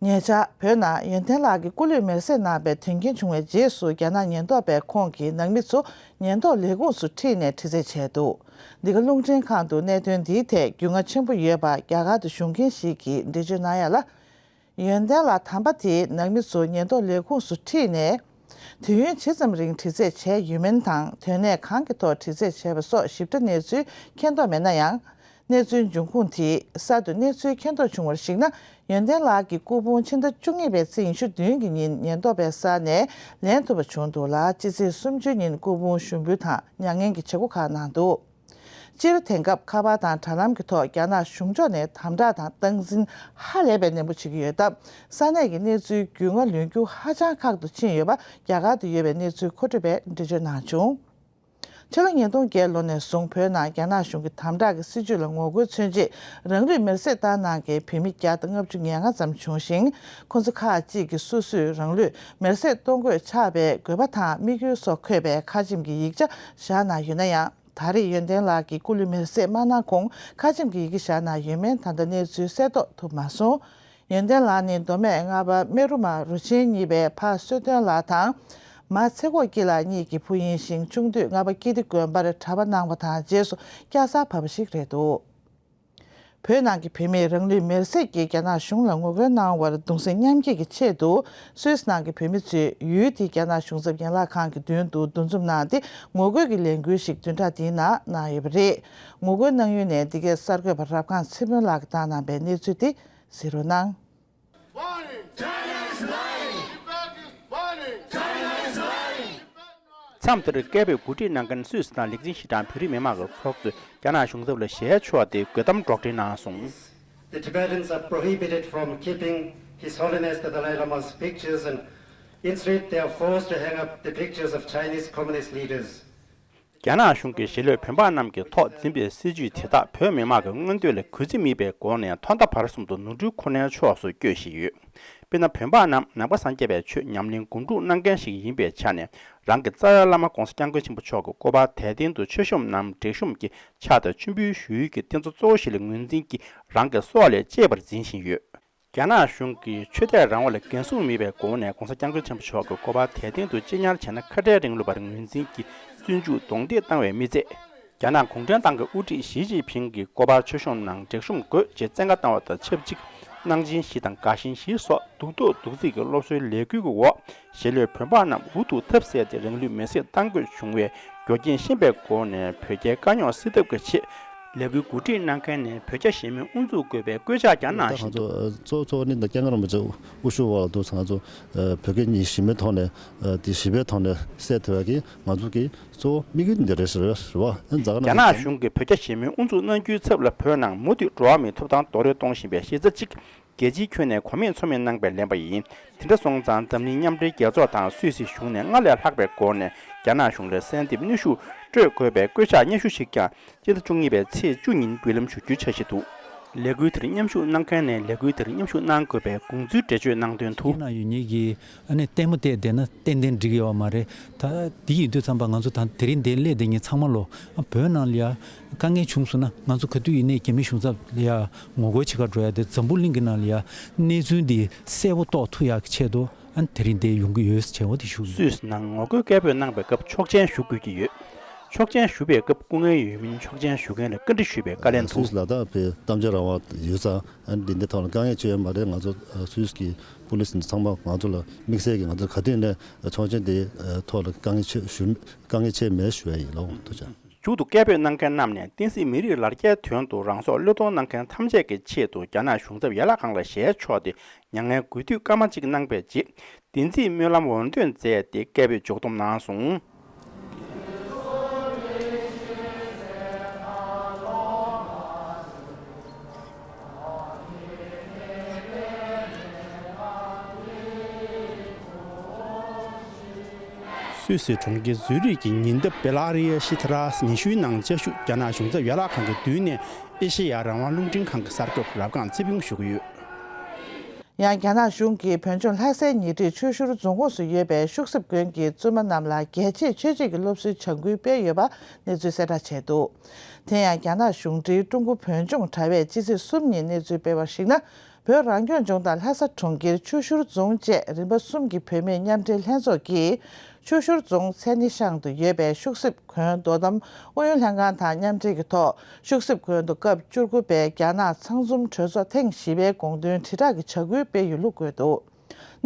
ཉེ་ཆར་བོད་ནང་ཡོན་ཏན་ལགས་ཀྱིས་སྐུ་ལུས་མེར་སྲེག་གནང་བའི་དོན་རྐྱེན་བྱུང་བའི་རྗེས་སུ། རྒྱ་ནག་ཉེན་རྟོག་པས་ཁོང་གི་ནང་མི་ཚོ་ཉེན་རྟོག་ལས་ཁུངས་སུ་ཁྲིད་ནས་དྲི་རྩད་བྱས་འདུག། འདི་ག་རླུང་འཕྲིན་ཁང་དུ་གནད་དོན་འདིའི་ཐད་རྒྱུས་མངའ་ཆེན་པོ་ཡོད་པ་རྒྱ་གར་དུ་བཞུགས་མཁན་ཞིག་གིས་འགྲེལ་བརྗོད་གནང་ཡ་ལ། ཡོན་ཏན་ལགས་དམ་པ་དེའི་ནང་མི་ཚོ་ཉེན་རྟོག་ལས་ཁུངས་སུ་ཁྲིད་ནས། དུས་ཡུན་ཇི་ཙམ་རིང་དྲི་རྩད་བྱས་ཡོད་མིན་དང་། དོན་གནད་གང་གི་ཐོག་དྲི་རྩད་བྱས་པ་སོགས་ཞིབ་ཕྲ་གནས་ཚུལ་མཁྱེན་རྟོགས་མེད་ན་ཡང་། གནས་ཚུལ་འབྱུང་ཁུངས་དེས་གསར་དུ་གནས་ཚུལ་མཁྱེན་རྟོགས་བྱུང་བར་གཞིགས་ན། ཡོན་ཏན་ལགས་ཀྱི་སྐུ་ཕུང་ཕྱི་ཟླ་བཅུ་གཉིས་པའི་ཚེས་ཉི་ཤུ་བདུན་གྱི་ཉིན་ཉེན་རྟོག་པའི་ས་ནས་ལེན་ཐུབ་པ་བྱུང་འདུག་ལ། སྤྱི་ཚེས་སུམ་ཅུ་ཉིན་སྐུ་ཕུང་ཞུགས་འབུལ་དང་མྱ་ངན་གྱི་བྱེད་སྒོ་ཁག་གནང་འདུག། སྤྱིར་དེང་སྐབས་ཁ་པར་དང་དྲ་ལམ་གྱི་ཐོག་རྒྱ་ནག་གཞུང་ཕྱོགས་ནས་དམ་དྲག་དང་སྟངས་འཛིན་ཧ་ལས་པའི་ནན་པོ་བྱེད་ཀྱི་ཡོད་སྟབས། ས་གནས་ཀྱི་གནས་ཚུལ་རྒྱུས་མངའ་ལོན་རྒྱུ་ཧ་ཅང་ཁག་ཏུ་ཕྱིན་ཡོད་པ་རྒྱ་གར་དུ་ཡོད་པའི་གནས་ཚུལ་མཁོ་སྤྲོད་པས་འགྲེལ་བརྗོད་གནང་བྱུང་། ཕྱི་ལོ་ཉིས་སྟོང་བརྒྱད་ལོ་ནས་བཟུང་བོད་ནང་རྒྱ་ནག་གཞུང་གི་དམ་དྲག་གི་སྲིད་བྱུས་ལ་ངོ་རྒོལ་མཚོན་ཆེད་རང་ལུས་མེར་སྲེག་བཏང་གནང་མཁན་བོད་མི་བརྒྱ་དང་ལྔ་བཅུ་ང་ལྔ་ཙམ་བྱུང་ཞིང་། ཁོང་ཚོ་ཁག་ཅིག་གིས་སོ་སོས་རང་ལུས་མེར་སྲེག་གཏོང་དགོས་ཆགས་པའི་དགོས་པ་དང་དམིགས་ཡུལ་སོགས་འཁོད་པའི་ཁ་ཆེམས་ཀྱི་ཡིག་ཆ་བཞག་གནང་ཡོད་ན་ཡང་། ད་རེས་ཡོན་ཏན་ལགས་ཀྱི་སྐུ་ལུས་མེར་སྲེག་མ་གནང་གོང་ཁ་ཆེམས་ཀྱི་ཡི་གེ་བཞག་གནང་ཡོད་མེད་ད་ལྟ་གནས་ཚུལ་གསལ་རྟོགས་ཐུབ་མ་སོང་། ཡོན་ཏན་ལགས་ནི་མདོ་སྨད་རྔ་པ་སྨད་རུ་མ་རུ་ཆེན་གཉིས་པའི་ཕ་བསོད་དོན་ལགས་དང་། མ་ཚེ་འགོག་སྐྱིད་ལགས་གཉིས་ཀྱི་བུ་ཡིན་ཞིང་། ཆུང་དུས་རྔ་པ་ཀིརྟི་དགོན་པར་གྲྭ་པ་གནང་བ་དང་། རྗེས་སུ་སྐྱ་སར་བབས་པ་ཞིག་རེད་འདུག། བོད་ནང་གི་བོད་མིས་རང་ལུས་མེར་སྲེག་གིས་རྒྱ་ནག་གཞུང་ལ་ངོ་རྒོལ་གནང་བར་གདུང་སེམས་མཉམ་སྐྱེད་ཀྱི་ཆེད་དུ། སུད་སི་ནང་གི་བོད་མི་ཚོས་ཡུལ་དེའི་རྒྱ་ནག་གཞུང་ཚབ་ཡན་ལག་ཁང་གི་མདུན་དུ་འདུ་འཛོམས་གནང་སྟེ། ངོ་རྒོལ་གྱི་ལས་འགུལ་ཞིག་བདུན་ཕྲག་འདིའི་ནང་གནང་ཡོད་པ་རེད། ངོ་རྒོལ་གནང་ཡུལ་ནས་འདི་གའི་གསར་འགོད་པ་རབ་སྒང་ཚེ་སྨོན་ལགས་ཀྱིས་བཏང་གནང་པའི་གནས་ཚུལ་དེ་གཟིགས་རོགས་གནང་། མཚམས་དེར་སྐད་འབོད་གོ་སྒྲིག་གནང་མཁན་སུད་སི་དང་ལིག་ཛིན་ཤི་ཀྲང་བོད་རིགས་མི་མང་གི་ཚོགས་གཙོས་རྒྱ་ནག་གཞུང་ཚབ་ལ་ཞལ་ཕྱོགས་ཏེ་དགོད་གཏམ་སྒྲོག་འགྲེལ་གནང་སོང་། The Tibetans are prohibited from keeping His Holiness the Dalai Lama's pictures and instead they are forced to hang up the pictures of Chinese communist leaders. རྒྱ་ནག་གཞུང་གིས་ཞི་ལྷོད་བོད་འབངས་རྣམས་ཀྱི་ཐོག་འཛིན་པའི་སྲིད་བྱུས་དེ་དག་བོད་མི་མང་གི་མངོན་འདོད་ལ་གུས་བརྩི་མེད་པའི་སྒོ་ནས་ཐོག་མཐའ་བར་གསུམ་དུ་ནོར་འཁྲུལ་ཁོ་ནའི་ཕྱོགས་སུ་བསྐྱོད་བཞིན་ཡོད། དཔེར་ན། བོད་འབངས་རྣམས་ནང་པ་སངས་རྒྱས་པའི་ཆོས་ཉམས་ལེན་སྒོམ་སྒྲུབ་གནང་མཁན་ཞིག་ཡིན་པའི་ཆ་ནས། རང་གི་རྩ་བའི་བླ་མ་༸གོང་ས་༸སྐྱབས་མགོན་ཆེན་པོ་མཆོག་གི་སྐུ་པར་དད་རྟེན་དུ་མཆོད་བཤམས་ནམ་བྲེག་བཤམས་ཀྱི་ཕྱག་དང་མཆོད་འབུལ་ཞུ་ཡུལ་གྱི་རྟེན་གཙོ་གཙོ་བོ་ཞིག་ལ་ངོས་འཛིན་གྱིས་རང་གི་སྲོག་ལས་གཅེས་པར་འཛིན་བཞིན་ཡོད། རྒྱ་ནག་གཞུང་གིས་ཆོས་དད་རང་དབང་ལ་འགན་སྲུང་མེད་པའི་སྒོ་ནས་༸གོང་ས་༸སྐྱབས་མགོན་ཆེན་པོ་མཆོག་གི་སྐུ་པར་དད་རྟེན་དུ་གཅེས་ཉར་བྱས་ན་ཁ་བྲལ་རིང་ལུགས་པར་ངོས་འཛིན་གྱིས་བཙོན་འཇུག་རྡུང་རྡེག་བཏང་བའི་མི་ཚད། རྒྱ་ནག་གུང་ཁྲན་ཏང་གི་དབུ་ཁྲིད་ཞི་ཅིན་ཕིང་གི་སྐུ་པར་མཆོད་བཤམས་ནང་བྲེག་བཤམས་དགོས་ཅེས་བཙན་བཀའ་བཏང་བ་དང་ཆབས་ཅིག་གནང་སྦྱིན་བཞི་དང་དགའ་ཞེན་བཞི་སོགས་སྡུག་ཐོག་སྡུག་བརྩེགས་ཀྱི་སློབ་གསོའི་ལས་འགུལ་གྱི་འོག་ཞི་ལྷོད་བོད་འབངས་རྣམས་འུ་ཐུག་ཐབས་ཟད་དེ་རང་ལུས་མེར་སྲེག་བཏང་དགོས་བྱུང་བའི་རྒྱུ་རྐྱེན་ཤེས་པའི་སྒོ་ནས་བོད་རྒྱའི་དཀའ་རྙོག་སེལ་ཐབས་ཀྱི་ཆེད། ལས་འགུལ་གོ་སྒྲིག་གནང་མཁན་ནས་བོད་རྒྱ་ཞི་མོལ་དབུ་འཛུགས་དགོས་པའི་བཀོད་ཁྱབ་ཀྱང་གནང་བཞིན་འདུག། ད་ང་ཚོ་གཙོ་གཙོ་བོ་ནི་ད་སྐྱབས་མགོན་རིན་པོ་ཆེ་དབུ་བཞུགས་འོག་ལ་འདུག་ཙང་། ང་ཚོ་བོད་རྒྱ་གཉིས་ཞི་མོལ་ཐོག་ནས་དེ་ཞི་བའི་ཐོག་ནས་སེལ་ཐུབ་པ་གི་ང་ཚོ་གི་གཙོ་བོ་དམིགས་ཡུལ་འདི་རེད་ཟེར་བ་རེད་བ། ཨ་ནི་རྒྱ་ནག་གཞུང་གིས་བོད་རྒྱ་ཞི་མོལ་དབུ་འཛུགས་གནང་རྒྱུའི་ཚབ་ལ་བོད་ནང་མུ་མཐུད་འགྲོ་བ་མིའི་ཐོབ་ཐང་རྡོག་རོལ་གཏོང་བཞིན་པའི་གཞི་རྩ་གཅིག་རྒྱལ་སྤྱིའི་ཁྱོན་ནས་གོ་མེད་ཚོར་མེད་གནང་པའི་ལན་པ་ཡིན། དེ་འདྲ་སོང་ཙང་འཛམ་གླིང་མཉམ་འབྲེལ་རྒྱལ་ཚོགས་དང་སུད་སི་གཞུང་ནས་སྔར་ལས་ལྷག་པའི་སྒོ་ནས་རྒྱ་ནག་གཞུང་ལ་གསལ་འདེབས་གནོན་ཤུགས་སྤྲོད་དགོས་པའི་བཀོད་ཁྱབ་སྙན་ཞུ་ཞིག་ཀྱང་སྤྱི་ཟླ་བཅུ་གཉིས་པའི་ཚེས་བཅུ་ཉིན་འབུལ་ལམ་ཞུ་རྒྱུའི་འཆར་གཞི་འདུག། ལས་འགུལ་དེར་མཉམ་ཞུགས་གནང་མཁན་ནས་ལས་འགུལ་དེར་མཉམ་ཞུགས་གནང་དགོས་པའི་དགོངས་ཚུལ་འགྲེལ་བརྗོད་གནང་དོན་དུ། ཡིན་ན་ཡོད་ཉིད་ཀྱིས་ཨ་ནི་ལྟད་མོ་བལྟས་བསྡད་ན་ཏན་ཏན་འགྲིག་ཡོད་མ་རེད། ད་དེ་ཡིན་དུས་ཙམ་པ་ང་ཚོ་ད་དེ་རིང་འདིར་སླེབས་བསྡད་མཁན་ཚང་མ་ལོ་ཨ་བོད་ནང་ལ་ཡ་དཀའ་ངལ་བྱུང་སོང་ན་ང་ཚོ་ག་དུས་ཡིན་ནའི་རྒྱ་མི་གཞུང་ཚབ་ལ་ཡ་ངོ་རྒོལ་བྱེད་གར་འགྲོ་ཡ་དེ་འཛམ་བུ་གླིང་གི་ནང་ལ་ཡ་གནས་ཚུལ་འདི་གསལ་པོ་རྟོགས་ཐུབ་ཡག་གི་ཆེད་དུ་ཨ་ནི་དེ་རིང་འདིར་ཡོང་གི་ཡོད་ཟེར་བ་དེ་ཞུ་གི་ཡོད། སུད་སི་ནང་ངོ་རྒོལ་སྐད་འབོད་གནང་པའི་སྐབས་ཆོག་མཆན་ཞུ་དགོས་ཀྱི་ཡོད། ཆོག་མཆན་ཞུ་བའི་སྐབས་སྐུ་ངལ་ཡོད་མིན་ཆོག་མཆན་ཞུ་མཁན་ལ་བཀའ་འདྲི་ཞུས་པའི་བཀའ་ལན་དུ། སུད་སི་ལ་དྭགས་པའི་གཏམ་བརྗོད་རང་དབང་ཡོད་ཙང་། ཨ་ནི་འདི་འདི་ཐོག་ལ་དཀའ་ངལ་ཅི་ཡོད་མ་རེད། ང་ཚོ་སུད་སི་གི་པུ་ལི་སི་འདི་ཚང་མ་ང་ཚོ་ལ་དམིགས་བསལ་གྱི་ང་ཚོ་ག་དུས་ནས་ཆོག་མཆན་འདི་ཐོག་ལ་དཀའ་ངལ་ཆེ་ཞུ་དཀའ་ངལ་ཆེ་མེད་ཞུ་ཡ་ཡིན་ལོ། ཐུགས་རྗེ་ཆེ། མཇུག་ཏུ་སྐད་འབོད་གནང་མཁན་རྣམས་ནས་བསྟན་སྲིད་མི་རིགས་ལ་རྒྱའི་དོན་དུ་རང་སྲོག་བློས་གཏོང་གནང་མཁན་ཐམས་ཅད་ཀྱི་ཆེད་དུ་རྒྱ་ནག་གཞུང་ཚབ་ཡན་ལག་ཁང་ལ་ཞལ་ཕྱོགས་ཏེ་མྱ་ངན་གུས་འདུད་སྐར་མ་གཅིག་གནང་པའི་རྗེས། བདེན་ཚིག་སྨོན་ལམ་འོར་འདོན་མཛད་དེ་སྐད་འབོད་འཇོག་སྡོམ་གནང་སོང་། སུད་སི་གྲོང་ཁྱེར་ཛུ་རིག་གི་ཉེ་འདབས་བེ་ལ་རི་ཡ་ཤི་ཐ་ར་ཉི་ཤུའི་ནང་བཅའ་བཞུགས་རྒྱ་ནག་གཞུང་ཚབ་ཡན་ལག་ཁང་གི་མདུན་ནས་ཨེ་ཤེ་ཡ་རང་དབང་རླུང་འཕྲིན་ཁང་གི་གསར་འགོད་པ་རབ་སྒང་ཚེ་ཕུན་ཞུ་གི་ཡོད། ཡང་རྒྱ་ནག་གཞུང་གིས་བོད་ལྗོངས་ལྷ་སའི་ཉེ་འཁྲིས་ཆུ་ཤུར་རྫོང་ཁོངས་སུ་ཡོད་པའི་ཤུག་སིབ་དགོན་གྱི་བཙུན་མ་རྣམས་ལ་རྒྱལ་གཅེས་ཆོས་གཅེས་ཀྱི་སློབ་གསོའི་བྱ་འགུལ་སྤེལ་ཡོད་པ་གནས་ཚུལ་གསལ་བསྒྲགས་བྱས་འདུག། དེ་ཡང་རྒྱ་ནག་གཞུང་འབྲེལ་ཀྲུང་གོ་བོད་ལྗོངས་དྲ་བས་སྤྱི་ཚེས་གསུམ་ཉིན་གནས་ཚུལ་སྤེལ་བར་གཞིགས་ན། བོད་རང་སྐྱོང་ལྗོངས་དང་ལྷ་ས་གྲོང་ཁྱེར་ཆུ་ཤུར་རྫོང་བཅས་རིམ་པ་གསུམ་གྱི་བོད་མིའི་མཉམ་འབྲེལ་ལྷན་ཚོགས་ཀྱིས་ཆུ་ཤུར་རྫོང་མཚན་ནི་ཤང་དུ་ཡོད་པའི་ཤུག་སིབ་དགོན་དོ་དམ་ཨུ་ཡོན་ལྷན་ཁང་དང་མཉམ་འབྲེལ་གྱི་ཐོག་ཤུག་སིབ་དགོན་དུ་སྐབས་བཅུ་དགུ་པའི་རྒྱ་ནག་ཚང་འཛོམས་གྲོས་ཚོགས་ཐེངས་བཞི་པའི་དགོངས་དོན་དྲིལ་བསྒྲགས་ཀྱི་བྱ་འགུལ་སྤེལ་ཡོད་ལུགས་བཀོད་འདུག།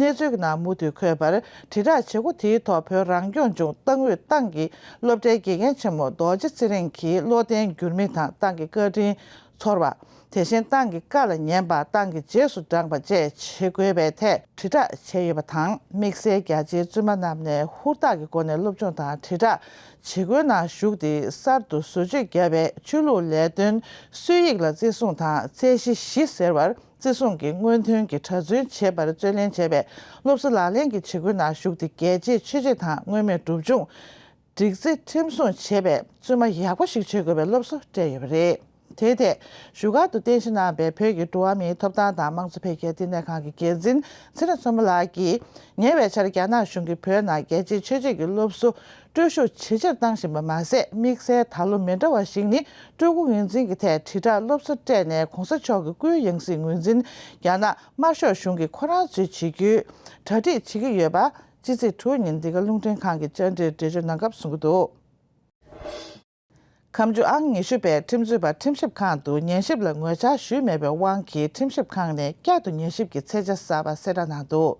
གནས་ཚུལ་གྱི་ནང་མུ་མཐུད་འཁོད་པར། དྲིལ་བསྒྲགས་བྱེད་སྒོ་དེའི་ཐོག་བོད་རང་སྐྱོང་ལྗོངས་ཏང་ཨུད་ཏང་གི་སློབ་གྲྭའི་དགེ་རྒན་ཆེན་མོ་རྡོ་རྗེ་ཚེ་རིང་གིས་བློ་བརྟན་འགྱུར་མེད་དང་ཏང་གི་བཀའ་དྲིན་ཚོར་བ། དེ་བཞིན་ཏང་གི་བཀའ་ལ་ཉན་པ། ཏང་གི་རྗེས་སུ་འབྲངས་པ་བཅས་བྱེད་དགོས་པའི་ཐད་དྲིལ་བསྒྲགས་བྱས་ཡོད་པ་དང་། དམིགས་བསལ་རྒྱ་ཆེའི་བཙུན་མ་རྣམས་ནས་ཧུར་ཐག་གི་སྒོ་ནས་སློབ་སྦྱོང་དང་དྲིལ་བསྒྲགས་བྱེད་སྒོའི་ནང་ཞུགས་ཏེ། གསར་དུ་བཟོ་བཅོས་བརྒྱབ་པའི་ཆོས་ལུགས་ལས་དོན་སྲོལ་ཡིག་ལ་བརྩི་སྲུང་དང་ཚད་གཞི་བཞི་ཟེར་བར། བརྩི་སྲུང་གི་སྔོན་ཐོན་གྱི་གྲྭ་བཙུན་བྱེད་པར་བརྩོན་ལེན་བྱས་པའི་སློབ་གསོ་ལག་ལེན་གྱི་བྱེད་སྒོའི་ནང་ཞུགས་ཏེ། རྒྱལ་གཅེས་ཆོས་གཅེས་དང་མངོན་མེད་སྒྲུབ་སྦྱོང་། སྒྲིག་འཛིན་ཁྲིམས་སྲུང་བྱེད་པའི་བཙུན་མ་ཡག་པོ་ཞིག་བྱེད་དགོས་པའི་སློབ་གསོ་སྤྲད་ཡོད་པ་རེད། དེའི་ཐད་བཞུགས་སྒར་དུ་རྟེན་གཞི་གནང་བའི་བོད་ཀྱི་འགྲོ་བ་མིའི་ཐོབ་ཐང་དང་དམངས་གཙོ་འཕེལ་རྒྱས་བསྟི་གནས་ཁང་གི་འགན་འཛིན་ཚེ་རིང་མཚོ་མོ་ལགས་ཀྱིས། ཉེ་བའི་ཆར་རྒྱ་ནག་གཞུང་གིས་བོད་ནང་རྒྱལ་གཅེས་ཆོས་གཅེས་ཀྱི་སློབ་གསོ་སྤྲོད་ཤུགས་ཇེ་ཆེར་བཏང་བཞིན་པ་མ་ཟད། དམིགས་བསལ་ད་ལོ་མི་འདྲ་བ་ཞིག་ནི། སྤྲུལ་སྐུ་ངོས་འཛིན་གྱི་ཐད་དྲིལ་བསྒྲགས་སློབ་གསོ་སྤྲད་ནས། ྋགོང་ས་མཆོག་གི་སྐུའི་ཡང་སྲིད་ངོས་འཛིན་རྒྱ་ནག་དམར་ཤོག་གཞུང་གིས་ཁོ་རང་ཚོས་བྱེད་རྒྱུའི་གྲ་སྒྲིག་བྱེད་ཀྱི་ཡོད་པ། ཕྱི་ཚེས་དྲུག་ཉིན་འདི་ག་རླུང་འཕྲིན་ཁང་གི་བཅར་འདྲིར་འགྲེལ་བརྗོད་གནང་སྐབས་གསུངས་ཀྱི་འདུག། ཁ་མཆུ་ཨང་ཉི་ཤུ་པས་ཁྲིམས་རྩོད་པ་ཁྲིམས་ཞིབ་ཁང་དུ་ཉན་ཞིབ་ལ་ངོ་བཅར་ཞུས་མེད་པའི་དབང་གིས། ཁྲིམས་ཞིབ་ཁང་ནས་བསྐྱར་དུ་ཉན་ཞིབ་ཀྱི་ཚད་ཆ་གསར་པ་གསལ་བསྒྲགས་གནང་འདུག།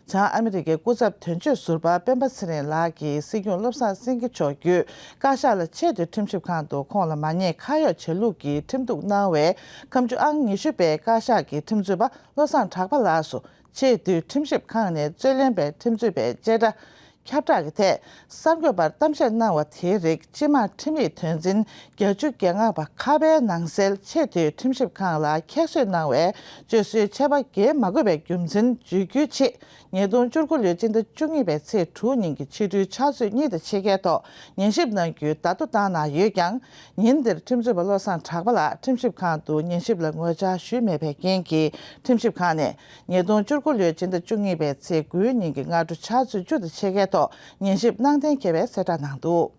བྱང་ཨ་མི་རི་ཀའི་སྐུ་ཚབ་དོན་གཅོད་ཟུར་པ་སྤེན་པ་ཚེ་རིང་ལགས་ཀྱིས་སྲིད་སྐྱོང་བློ་བཟང་སེང་གེ་མཆོག་བརྒྱུད་བཀའ་ཤག་ལ་ཆེས་མཐོའི་ཁྲིམས་ཞིབ་ཁང་དུ་ཁོང་ལ་མ་ཉེས་ཁ་གཡོགས་བྱས་ལུགས་ཀྱི་ཁྲིམས་གཏུག་གནང་བའི། ཁ་མཆུ་ཨང་ཉི་ཤུ་པས་བཀའ་ཤག་གི་ཁྲིམས་རྩོད་པ་བློ་བཟང་གྲགས་པ་ལགས་སུ་ཆེས་མཐོའི་ཁྲིམས་ཞིབ་ཁང་ནས་རྩོད་ལེན་པའི་ཁྲིམས་རྩོད་པའི་བཅད་ཁྲ་ཁྱབ་བསྒྲགས་ཀྱི་ཐད་གསར་འགོད་པར་གཏམ་བཤད་གནང་བ་དེའི་རིགས། སྤྱི་དམངས་ཁྲིམས་ཡིག་དོན་ཚན་བརྒྱད་ཅུ་གྱ་ལྔ་པ་ཁ་པའི་ནང་གསལ། ཆེས་མཐོའི་ཁྲིམས་ཞིབ་ཁང་ལ་ཁྱད་གསོད་གནང་བའི་སྤྱོད་སྲོལ་ཆད་པ་འགེལ་མ་དགོས་པའི་རྒྱུ་མཚན་བརྗོད་རྒྱུའི་ཆེད། ཉིས་སྟོང་བཅུ་དགུ་ལོའི་སྤྱི་ཟླ་བཅུ་གཉིས་པའི་ཚེས་དྲུག་ཉིན་གྱི་ཕྱི་དྲོའི་ཕྱག་ཚོད་གཉིས་དང་ཕྱེད་ཀའི་ཐོག་ཉན་ཞིབ་གནང་རྒྱུའི་བརྡ་ཐོ་བཏང་གནང་ཡོད་ཀྱང་། ཉིན་དེར་ཁྲིམས་རྩོད་པ་བློ་བཟང་གྲགས་པ་ལགས་ཁྲིམས་ཞིབ་ཁང་དུ་ཉན་ཞིབ་ལ་ངོ་བཅར་ཞུས་མེད་པའི་རྐྱེན་གྱིས། ཁྲིམས་ཞིབ་ཁང་ནས་ཉིས་སྟོང་བཅུ་དགུ་ལོའི་སྤྱི་ཟླ་བཅུ་གཉིས་པའི་ཚེས་དགུའི་ཉིན་གྱི་སྔ་དྲོ་ཕྱག་ཚོད་བཅུ་དང་ཕྱེད་ཀའི་ཐོག་ཉན་ཞིབ་གནང་གཏན་འཁེལ་བའི་གསལ་བསྒྲགས་གནང་འདུག།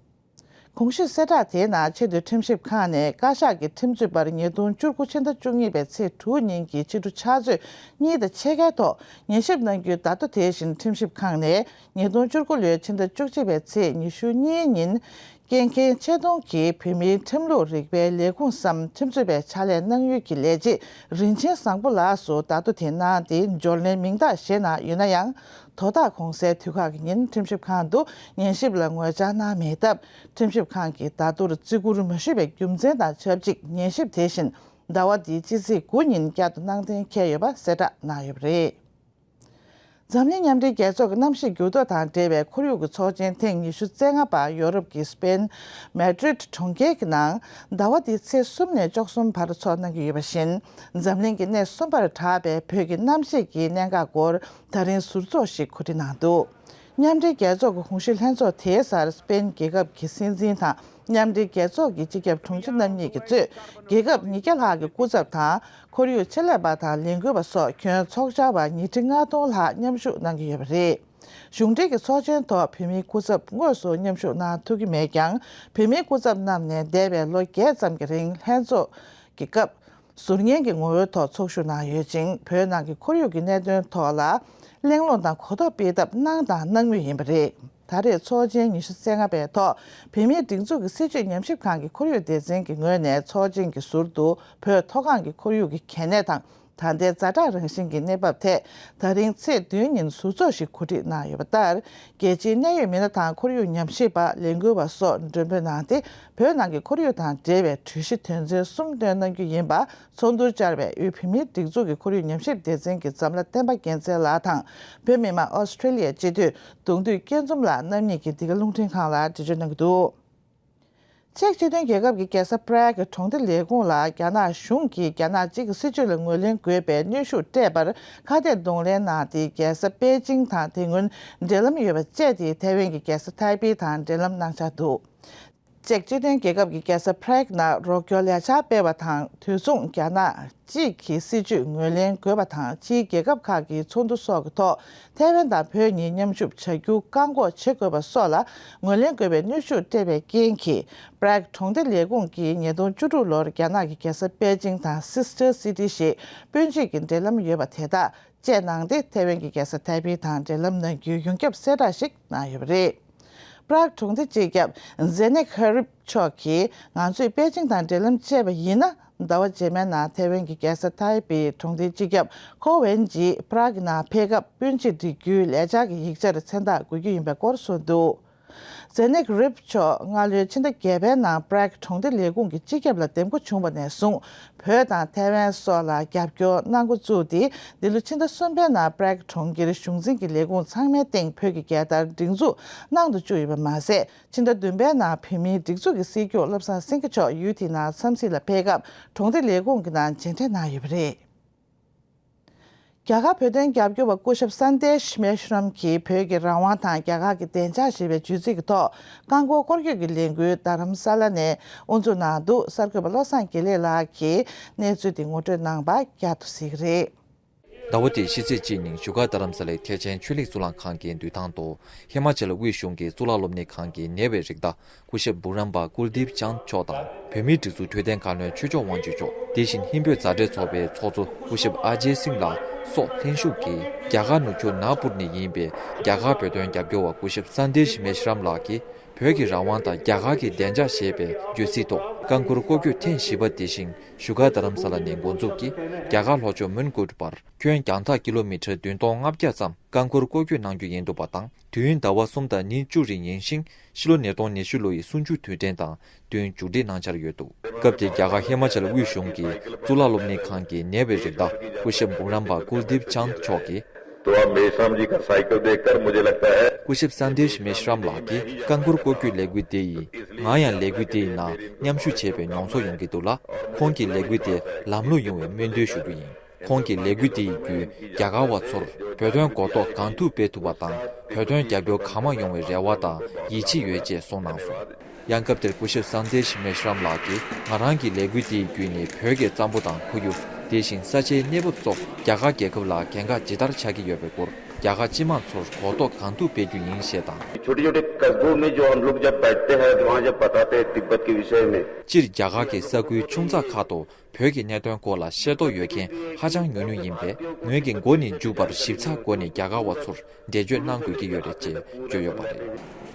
གོང་ཞུས་གསལ་བསྒྲགས་དེའི་ནང་། ཆེས་མཐོའི་ཁྲིམས་ཞིབ་ཁང་ནས་བཀའ་ཤག་གི་ཁྲིམས་རྩོད་པར་ཉིས་སྟོང་བཅུ་དགུ་ཕྱི་ཟླ་བཅུ་གཉིས་པའི་ཚེས་དྲུག་ཉིན་གྱི་ཕྱི་དྲོ་ཕྱག་ཚོད་གཉིས་དང་ཕྱེད་ཀའི་ཐོག་ཉན་ཞིབ་གནང་རྒྱུའི་བརྡ་ཐོ། དེ་བཞིན་ཁྲིམས་ཞིབ་ཁང་ནས་ཉིས་སྟོང་བཅུ་དགུ་ལོའི་ཕྱི་ཟླ་བཅུ་གཅིག་པའི་ཚེས་ཉི་ཤུ་གཉིས་ཉིན། སྐྱེས་མཁན་ཆེ་མཐོང་གིས་བོད་མིའི་ཁྲིམས་ལུགས་རིག་པའི་ལས་ཁུངས་སམ། ཁྲིམས་རྩོད་པའི་ཕྱག་ལས་གནང་ཡུལ་གྱི་ལས་བྱེད་རིན་ཆེན་བཟང་པོ་ལགས་སུ་བརྡ་ཐོ་དེ་གནང་སྟེ། འབྱོར་ལེན་མིང་རྟགས་བཞེས་གནང་ཡོད་ན་ཡང་། དོ་བདག་གོང་གསལ་དུས་བཀག་གི་ཉིན་ཁྲིམས་ཞིབ་ཁང་དུ་ཉན་ཞིབ་ལ་ངོ་བཅར་གནང་མེད་སྟབས། ཁྲིམས་ཞིབ་ཁང་གིས་བརྡ་ཐོར་བརྩི་བཀུར་མ་ཞུས་པའི་རྒྱུ་མཚན་དང་ཆབས་ཅིག་ཉན་ཞིབ་དེ་བཞིན་ཟླ་བ་འདིའི་ཕྱི་ཚེས་དགུ་ཉིན་བསྐྱར་དུ་གནང་གཏན་འཁེལ་ཡོད་པ་གསལ་བསྒྲགས་གནང་ཡོད་པ་རེད། འཛམ་གླིང་མཉམ་འབྲེལ་རྒྱལ་ཚོགས་ཀྱི་གནམ་གཤིས་འགྱུར་ལྡོག་དང་འབྲེལ་བའི་ཁོར་ཡུག་གི་ཚོགས་ཆེན་ཐེངས་ཉི་ཤུ་རྩ་ལྔ་པ་ཡོ་རོབ་ཀྱི་སྤེན་མེ་ཌྲིད་གྲོང་ཁྱེར་གྱི་ནང་ཟླ་བ་འདིའི་ཚེས་གསུམ་ནས་བཅུ་གསུམ་བར་འཚོགས་གནང་གི་ཡོད་པ་བཞིན། འཛམ་གླིང་གི་གནས་གསུམ་པར་གྲགས་པའི་བོད་ཀྱི་གནམ་གཤིས་ཀྱི་གནད་འགག་སྐོར་ད་རིང་ཟུར་ཚོགས་ཤིག་གོ་སྒྲིག་གནང་འདུག། མཉམ་འབྲེལ་རྒྱལ་ཚོགས་ཀྱི་གོང་ཞུས་ལྷན་ཚོགས་དེའི་སར་སྤེན་རྒྱལ་ཁབ་ཀྱི་སྲིད་འཛིན་དང་། མཉམ་འབྲེལ་རྒྱལ་ཚོགས་ཀྱི་སྤྱི་ཁྱབ་དྲུང་ཆེ་རྣམ་གཉིས་ཀྱིས་གཙོས་རྒྱལ་ཁབ་ཉིས་བརྒྱ་ལྷག་གི་སྐུ་ཚབ་དང་། ཁོར་ཡུག་ཆེད་ལས་པ་དང་ལས་འགུལ་བ་སོགས་ཁྱོན་ཚོགས་བཅར་བ་ཉིས་ཁྲི་ལྔ་སྟོང་ལྷག་མཉམ་ཞུགས་གནང་གི་ཡོད་པ་རེད། གཞུང་འབྲེལ་གྱི་ཚོགས་ཆེན་ཐོག་བོད་མིའི་སྐུ་ཚབ་དངོས་སུ་མཉམ་ཞུགས་གནང་ཐུབ་ཀྱི་མེད་ཀྱང་། བོད་མིའི་སྐུ་ཚབ་རྣམས་ནས་འདས་པའི་ལོ་བརྒྱད་ཙམ་གྱི་རིང་ལྷན་ཚོགས་ཀྱི་སྐབས་ཟུར་ཉན་གྱི་ངོ་བོའི་ཐོག་ཚོགས་ཞུགས་གནང་ཡོད་ཅིང་། བོད་ནང་གི་ཁོར་ཡུག་གི་གནད་དོན་ཐོག་ལ་གླེང་སློང་དང་གོ་རྟོགས་སྤེལ་ཐབས་གནང་དང་གནང་མུས་ཡིན་པ་རེད། ད་རེས་ཚོགས་ཆེན་ཉི་ཤུ་རྩ་ལྔ་པའི་ཐོག་བོད་མིའི་སྒྲིག་འཛུགས་ཀྱི་སྲིད་བྱུས་ཉམས་ཞིབ་ཁང་གི་ཁོར་ཡུག་སྡེ་ཚན་གྱི་ངོས་ནས་ཚོགས་ཆེན་གྱི་ཟུར་དུ་བོད་མཐོ་སྒང་གི་ཁོར་ཡུག་གི་གལ་གནད་དང་། ད་ལྟའི་ཛ་དྲག་རང་བཞིན་གྱི་གནས་བབ་ཐད་ད་རིང་ཚེས་བདུན་ཉིན་ཟུར་ཚོགས་ཤིག་གོ་སྒྲིག་གནང་ཡོད་པ་ལྟར། རྒྱལ་སྤྱིའི་གནད་ཡོད་མི་སྣ་དང་ཁོར་ཡུག་ཉམས་ཞིབ་པ། ལས་འགུལ་བ་སོགས་མགྲོན་འབོད་གནང་སྟེ། བོད་ནང་གི་ཁོར་ཡུག་དང་འབྲེལ་བའི་གྲོས་གཞི་དོན་ཚན་གསུམ་བཏོན་གནང་རྒྱུ་ཡིན་པ། ཚོགས་འདུར་བཅར་བའི་དབུས་བོད་མིའི་སྒྲིག་འཛུགས་ཀྱི་ཁོར་ཡུག་ཉམས་ཞིབ་སྡེ་ཚན་གྱི་ཛམ་ལྷ་བསྟན་པ་རྒྱལ་མཚན་ལགས་དང་། བོད་མི་མང་ཨོ་སི་ཁྲེ་ལི་ཡའི་སྤྱི་འཐུས་གདུང་འདུས་སྐྱིད་འཛོམས་ལགས་རྣམ་གཉིས་ཀྱིས་འདི་ག་རླུང་འཕྲིན་ཁང་ལ་འགྲེལ་བརྗོད་གནང་གི་འདུག། ཅེཀ་སྤྱི་མཐུན་རྒྱལ་ཁབ་ཀྱི་རྒྱལ་ས་པ་རག་གྲོང་སྡེ་ལས་ཁུངས་ལ་རྒྱ་ནག་གཞུང་གིས་རྒྱ་ནག་གཅིག་གི་སྲིད་བྱུས་ལ་ངོས་ལེན་དགོས་པའི་གནོན་ཤུགས་སྤྲད་པར་ཁ་གཏད་གདོང་ལེན་གནང་སྟེ། རྒྱལ་ས་པེ་ཅིང་དང་དེ་སྔོན་འབྲེལ་ལམ་ཡོད་པ་བཅས་ཏེ་ཐའེ་ཝན་གྱི་རྒྱལ་ས་ཐའེ་པེ་དང་འབྲེལ་ལམ་གནང་འཆར་འདུག་ཅེཀ་སྤྱི་མཐུན་རྒྱལ་ཁབ་ཀྱི་རྒྱལ་ས་པ་རག་ནང་རོགས་སྐྱོར་ལས་འཆར་སྤེལ་བ་དང་། དུས་མཚུངས་རྒྱ་ནག་གཅིག་གི་སྲིད་བྱུས་ངོས་ལེན་དགོས་པ་དང་། ཕྱིའི་རྒྱལ་ཁབ་ཁག་གི་ཚོགས་འདུ་སོགས་ཀྱི་ཐོག་ཐའེ་ཝན་དང་བོད་གཉིས་མཉམ་ཞུགས་བྱ་རྒྱུ་བཀག་འགོག་བྱེད་དགོས་པ་སོགས་ལ་ངོས་ལེན་དགོས་པའི་གནོན་ཤུགས་སྤྲད་པའི་རྐྱེན་གྱིས། པ་རག་གྲོང་སྡེ་ལས་ཁུངས་ཀྱིས་ཉིས་སྟོང་བཅུ་དྲུག་ལོར་རྒྱ་ནག་གི་རྒྱལ་ས་པེ་ཅིང་དང་སིས་ཊར་སི་ཊི་ཞེས་སྤུན་མཆེད་ཀྱི་འབྲེལ་ལམ་ཡོད་པ་དེ་དག་བཅད་གནང་སྟེ། ཐའེ་ཝན་གྱི་རྒྱལ་ས་ཐའེ་པེ་དང་འབྲེལ་ལམ་གནང་རྒྱུའི་ཡོངས་ཁྱབ་གསལ་བསྒྲགས་ཤིག་གནང་ཡོད་པ་རེད། པ་རག་གྲོང་སྡེ་སྤྱི་ཁྱབ་ཛེ་ནེག་ཧ་རིབ་མཆོག་གིས། ང་ཚོས་པེ་ཅིང་དང་འབྲེལ་ལམ་བཅད་པ་ཡིན་ན། ཟླ་བ་རྗེས་མའི་ནང་ཐའེ་ཝན་གྱི་རྒྱལ་ས་ཐའེ་པེ་གྲོང་སྡེའི་སྤྱི་ཁྱབ་ཁོ་ཝེན་ཇིས་པ་རག་གི་ནང་ཕེབས་སྐབས་སྤུན་མཆེད་འགྲིག་རྒྱུའི་ལས་འཆར་གྱི་ཡིག་ཆར་མཚན་རྟགས་འགོད་རྒྱུ་ཡིན་པའི་སྐོར་གསུངས་འདུག་ཛེ་ནེག་ཧ་རིབ་མཆོག་སྔ་ལོའི་ཕྱི་ཟླ་བརྒྱད་པའི་ནང་པ་རག་གྲོང་སྡེ་ལས་ཁུངས་ཀྱི་སྤྱི་ཁྱབ་ལ་འདེམས་བསྐོ་བྱུང་བ་ནས་བཟུང་། བོད་དང་ཐའེ་ཝན་སོགས་ལ་རྒྱབ་སྐྱོར་གནང་འགོ་བཙུགས་ཏེ། འདི་ལོ་ཕྱི་ཟླ་གསུམ་པའི་ནང་པ་རག་གྲོང་ཁྱེར་གཞུང་འཛིན་གྱི་ལས་ཁུངས་ཚང་མའི་སྟེང་བོད་ཀྱི་རྒྱལ་དར་སྒྲེང་འཛུགས་གནང་དུ་བཅུག་ཡོད་པ་མ་ཟད། ཕྱི་ཟླ་བདུན་པའི་ནང་བོད་མིའི་སྒྲིག་འཛུགས་ཀྱི་སྲིད་སྐྱོང་བློ་བཟང་སེང་གེ་མཆོག་ཡུལ་དེའི་ནང་འཚམས་གཟིགས་ལ་ཕེབས་སྐབས། གྲོང་སྡེ་ལས་ཁུངས་ཀྱི་ནང་མཇལ་འཕྲད་གནང་ཡོད་པ་རེད། རྒྱ་གར་བོད་དོན་རྒྱབ་སྐྱོར་བ་སྐུ་ཞབས་སན་དེ་ཤི་མེ་ཤི་རམ་གྱིས། བོད་ཀྱི་རང་དབང་དང་རྒྱ་གར་གྱི་བདེ་འཇགས་ཞེས་པའི་བརྗོད་ཚིག་གི་ཐོག་རྐང་འཁོར་སྐོར་སྐྱོད་ཀྱི་ལས་འགུལ་རྡ་རམ་ས་ལ་ནས་དབུ་འཛུགས་གནང་འདུག་གསར་འགོད་པ་བློ་བཟང་དགེ་ལེགས་ལགས་ཀྱིས་གནས་ཚུལ་དེ་ངོ་སྤྲོད་གནང་བ་བསྐྱར་དུ་གཟིགས་ཀྱི་རེད། ཟླ་བ་འདིའི་ཕྱི་ཚེས་གཅིག་ཉིན་བཞུགས་སྒར་རྡ་རམ་ས་ལའི་ཐེག་ཆེན་ཆོས་གླིང་གཙུག་ལག་ཁང་གི་འདུས་ཐང་དུ། ཧི་མ་ཅལ་དབུས་གཞུང་གི་གཙུག་ལག་སློབ་གཉེར་ཁང་གི་ཉེ་བའི་རིགས་བདག་སྐུ་ཞབས་བུ་རམ་པ་ཀུལ་དིབ་ཅཱན་མཆོག་དང་། བོད་མིའི་སྒྲིག་འཛུགས་འཕྲོད་བསྟེན་བཀའ་བློན་ཆོས་སྐྱོང་དབང་ཕྱུག་མཆོག་དེ་བཞིན་ཧིན་བོད་མཛའ་འབྲེལ་ཚོགས་པའི་ཚོགས་གཙོ་སྐུ་ཞབས་ཨ་ཇེ་སིང་ལགས་སོགས་ལྷན་ཞུགས་ཀྱིས། རྒྱ་གར་ནུབ་ཕྱོགས་ནཱག་པུར་ནས་ཡིན་པའི་རྒྱ་གར་བོད་དོན་རྒྱབ་སྐྱོར་བ་སྐུ་ཞབས་སན་དེ་ཤི་མེ་ཤི་རམ་ལགས་ཀྱིས། བོད་ཀྱི་རང་དབང་དང་རྒྱ་གར་གྱི་བདེ་འཇགས་ཞེས་པའི་བརྗོད་ཚིག་ཐོག་རྐང་འཁོར་སྐོར་སྐྱོད་ཐེངས་བཞི་པ་དེ་བཞིན་བཞུགས་སྒར་རྡ་རམ་ས་ལ་ནས་འགོ་འཛུགས་ཀྱིས། རྒྱ་གར་ལྷོ་ཕྱོགས་མོན་གྷོ་བར། ཁྱོན་རྒྱང་ཐག་ཀི་ལོ་མི་ཊར་བདུན་སྟོང་ལྔ་བརྒྱ་ཙམ་རྐང་འཁོར་སྐོར་སྐྱོད་གནང་རྒྱུ་ཡིན་འདུག་པ་དང་། དུས་ཡུན་ཟླ་བ་གསུམ་དང་ཉིན་བཅུ་རིང་ཡིན་ཞིང་། ཕྱི་ལོ་ཉིས་སྟོང་ཉི་ཤུ་ལོ་ཡི་གསུམ་བཅུའི་དུས་དྲན་དང་བསྟུན་མཇུག་སྒྲིལ་གནང་འཆར་ཡོད་འདུག་སྐབས་དེར་རྒྱ་གར་ཧི་མ་ཅལ་དབུས་གཞུང་གི་གཙུག་ལག་སློབ་གཉེར་ཁང་གི་ཉེ་བའི་རིགས་བདག་སྐུ་ཞབས་འབུམ་རམས་པ་ཀུལ་དིབ་ཅཱན་མཆོག་གིས། तो अब मेश्राम जी का साइकिल देखकर मुझे लगता है སྐུ་ཞབས་སན་དེ་ཤི་མེ་ཤི་རམ་ལགས་ཀྱིས་རྐང་འཁོར་སྐོར་སྐྱོད་ལས་འགུལ་དེ་ཡིས། ང་ཡང་ལས་འགུལ་དེའི་ནང་མཉམ་ཞུགས་བྱས་པའི་མྱོང་ཚོར་ཡོང་གི་འདུག་ལ། ཁོང་གིས་ལས་འགུལ་དེ་ལམ་ལྷོང་ཡོང་བའི་སྨོན་འདུན་ཞུ་རྒྱུ་ཡིན། ཁོང་གིས་ལས་འགུལ་དེ་ཡི་བརྒྱུད་རྒྱ་གར་བ་ཚོར་བོད་དོན་གོ་རྟོགས་གང་ཐུབ་སྤེལ་ཐུབ་པ་དང་། བོད་དོན་རྒྱབ་སྐྱོར་གང་མང་ཡོང་བའི་རེ་བ་དང་ཡིད་ཆེས་ཡོད་ཅེས་གསུངས་གནང་སོང་། ཡང་སྐབས་དེར་སྐུ་ཞབས་སན་དེ་ཤི་མེ་ཤི་རམ་ལགས་ཀྱིས། ང་རང་གི་ལས་འགུལ་དེ་ཡི་བརྒྱུད་ནས་བོད་ཀྱི་གཙང་པོ་དང་ཁོར་ཡུག་དེ་བཞིན་ས་ཆའི་གནས་བབ་སོགས་རྒྱ་གར་རྒྱལ་ཁབ་ལ་གལ་འགངས་ཇི་ལྟར་ཆགས་ཀྱི་ཡོད་པའི་སྐོར་རྒྱ་གར་སྤྱི་དམངས་ཚོར་གོ་རྟོགས་གང་ཐུབ་སྤེལ་རྒྱུ་ཡིན་ཞེས་དང་། छोटे छोटे कस्बों में जो हम लोग जब बैठते हैं तो वहाँ जब बताते हैं तिब्बत के विषय में སྤྱིར་རྒྱ་གར་གྱི་ས་ཁུལ་ཆུང་ཙག་ཁག་ཏུ་བོད་ཀྱི་གནད་དོན་སྐོར་ལ་ཤེས་རྟོགས་ཡོད་མཁན་ཧ་ཅང་ཉུང་ཉུང་ཡིན་པས། ངོས་ཀྱི་མགོ་ནས་མཇུག་བར་ཞིབ་ཚགས་སྒོ་ནས་རྒྱ་གར་བ་ཚོར་འགྲེལ་བརྗོད་གནང་དགོས་ཀྱི་ཡོད་རེད་ཅེས་བརྗོད་ཡོད་པ་རེད།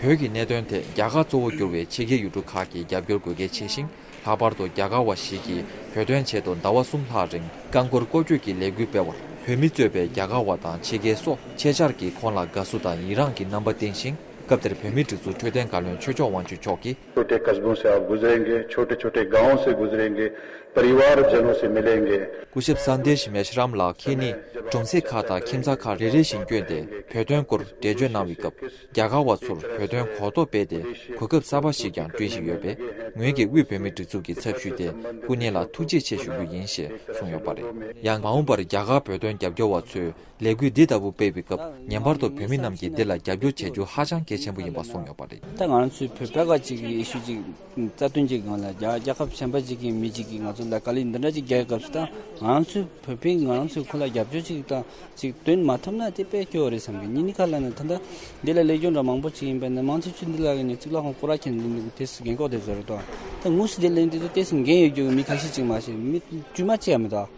བོད་ཀྱི་གནད་དོན་ཐད་རྒྱ་གར་གཙོ་བོ་གྱུར་བའི་ཕྱི་རྒྱལ་ཡུལ་གྲུ་ཁག་གིས་རྒྱབ་སྐྱོར་དགོས་གལ་ཆེ་ཞིང་། ལྷག་པར་དུ་རྒྱ་གར་བ་ཞིག་གིས་བོད་དོན་ཆེད་དུ་ཟླ་བ་གསུམ་ལྷག་རིང་རྐང་འཁོར་སྐོར་སྐྱོད་ཀྱི་ལས་འགུལ་སྤེལ་བར། བོད་མི་གཙོས་པའི་རྒྱ་གར་བ་དང་ཕྱི་རྒྱལ་སོགས་ཆེད་བཅར་གྱིས་ཁོང་ལ་དགའ་བསུ་དང་ཡི་རངས་ཀྱི་རྣམ་པ་བསྟན་ཞིང་། སྐབས་དེར་བོད་མིའི་སྒྲིག་འཛུགས་འཕྲོད་བསྟེན་བཀའ་བློན་ཆོས་སྐྱོང་དབང་ཕྱུག་མཆོག་གིས། छोटे कस्बों से आप गुजरेंगे, छोटे छोटे गांवों से गुजरेंगे, परिवारजनों से मिलेंगे। སྐུ་ཞབས་སན་དེ་ཤི་མེ་ཤི་རམ་ལགས་ཁྱེད་ནི་གྲོང་གསེབ་ཁག་དང་ཁྱིམ་ཚང་ཁག་རེ་རེ་བཞིན་བསྐྱོད་དེ་བོད་དོན་སྐོར་འགྲེལ་བརྗོད་གནང་བའི་སྐབས། རྒྱ་གར་བ་ཚོར་བོད་དོན་གོ་རྟོགས་སྤེལ་ཏེ་གོ་སྐབས་གསར་པ་ཞིག་ཀྱང་བསྐྲུན་བཞིན་ཡོད་པས། ངོས་ཀྱིས་དབུས་བོད་མིའི་སྒྲིག་འཛུགས་ཀྱི་ཚབ་ཞུས་ཏེ་སྐུ་ཉིད་ལ་ཐུགས་རྗེ་ཆེ་ཞུ་རྒྱུ་ཡིན་ཞེས་གསུངས་ཡོད་པ་རེད། ཡང་མ་འོངས་པར་རྒྱ་གར་བོད་དོན་རྒྱབ་སྐྱོར་བ་ཚོས། ལས་འགུལ་འདི་ལྟ་བུ་སྤེལ་བའི་སྐབས་ངེས་པར་དུ་བོད་མི་རྣམས་ཀྱིས་འདི་ལ་རྒྱབ་སྐྱོར་བྱེད་རྒྱུ་ཧ་ཅང་གལ་ཆེན་པོ་ཡིན་པ་གསུངས་ཡོད་པ་རེད། ད་ང་རང་ཚོའི་བོད་པ་ག་ཅིག་གི་ཨི་ཤུ་ཅིག་རྩ་དོན་གྱི་སྒང་ལ་རྒྱ་རྒྱལ་ཁབ་གཞན་པ་ཅིག་གི་མི་ཅིག་གིས་ང་ཚོ་ལ་དཀའ་ལས་འདི་འདྲ་ཅིག་རྒྱག་སྐབས་སུ། ད་ང་རང་ཚོའི་བོད་པས་ང་རང་ཚོའི་ཁོ་ལ་རྒྱབ་སྐྱོར་ཅིག་དང་ཅིག་སྟོན་མ་ཐུབ་ན་དེ་དཔེ་སྐྱོ་བོ་རེད་བསམ་གི། ཉིན་ནི་ཁ་ལ་ནི་ད་ལྟ་འདི་ལ་ལས་སྐྱོན་འདྲ་མང་པོ་ཅིག་ཡིན་པས་ན། མང་ཆེ་ཆུ་འདི་ལ་གི་ནི་གཙུག་ལག་ཁང་སྐོར་ར་ཁྱེར་འདི་ནི་དེ་སུ་རྒན་གོག་དེ་ཚོ་རེད་དོ། ད་དངོས་སུ་དེ་ལས་འདི་ཚོ་དེ་སུ་འགན་ཡོད་རྒྱུ་གི་མི་ཁ་ཤས་ཅིག་མ་ཤེས། མི་དཀྱུས་མ་ཅིག་ཡང་མི་འདུག་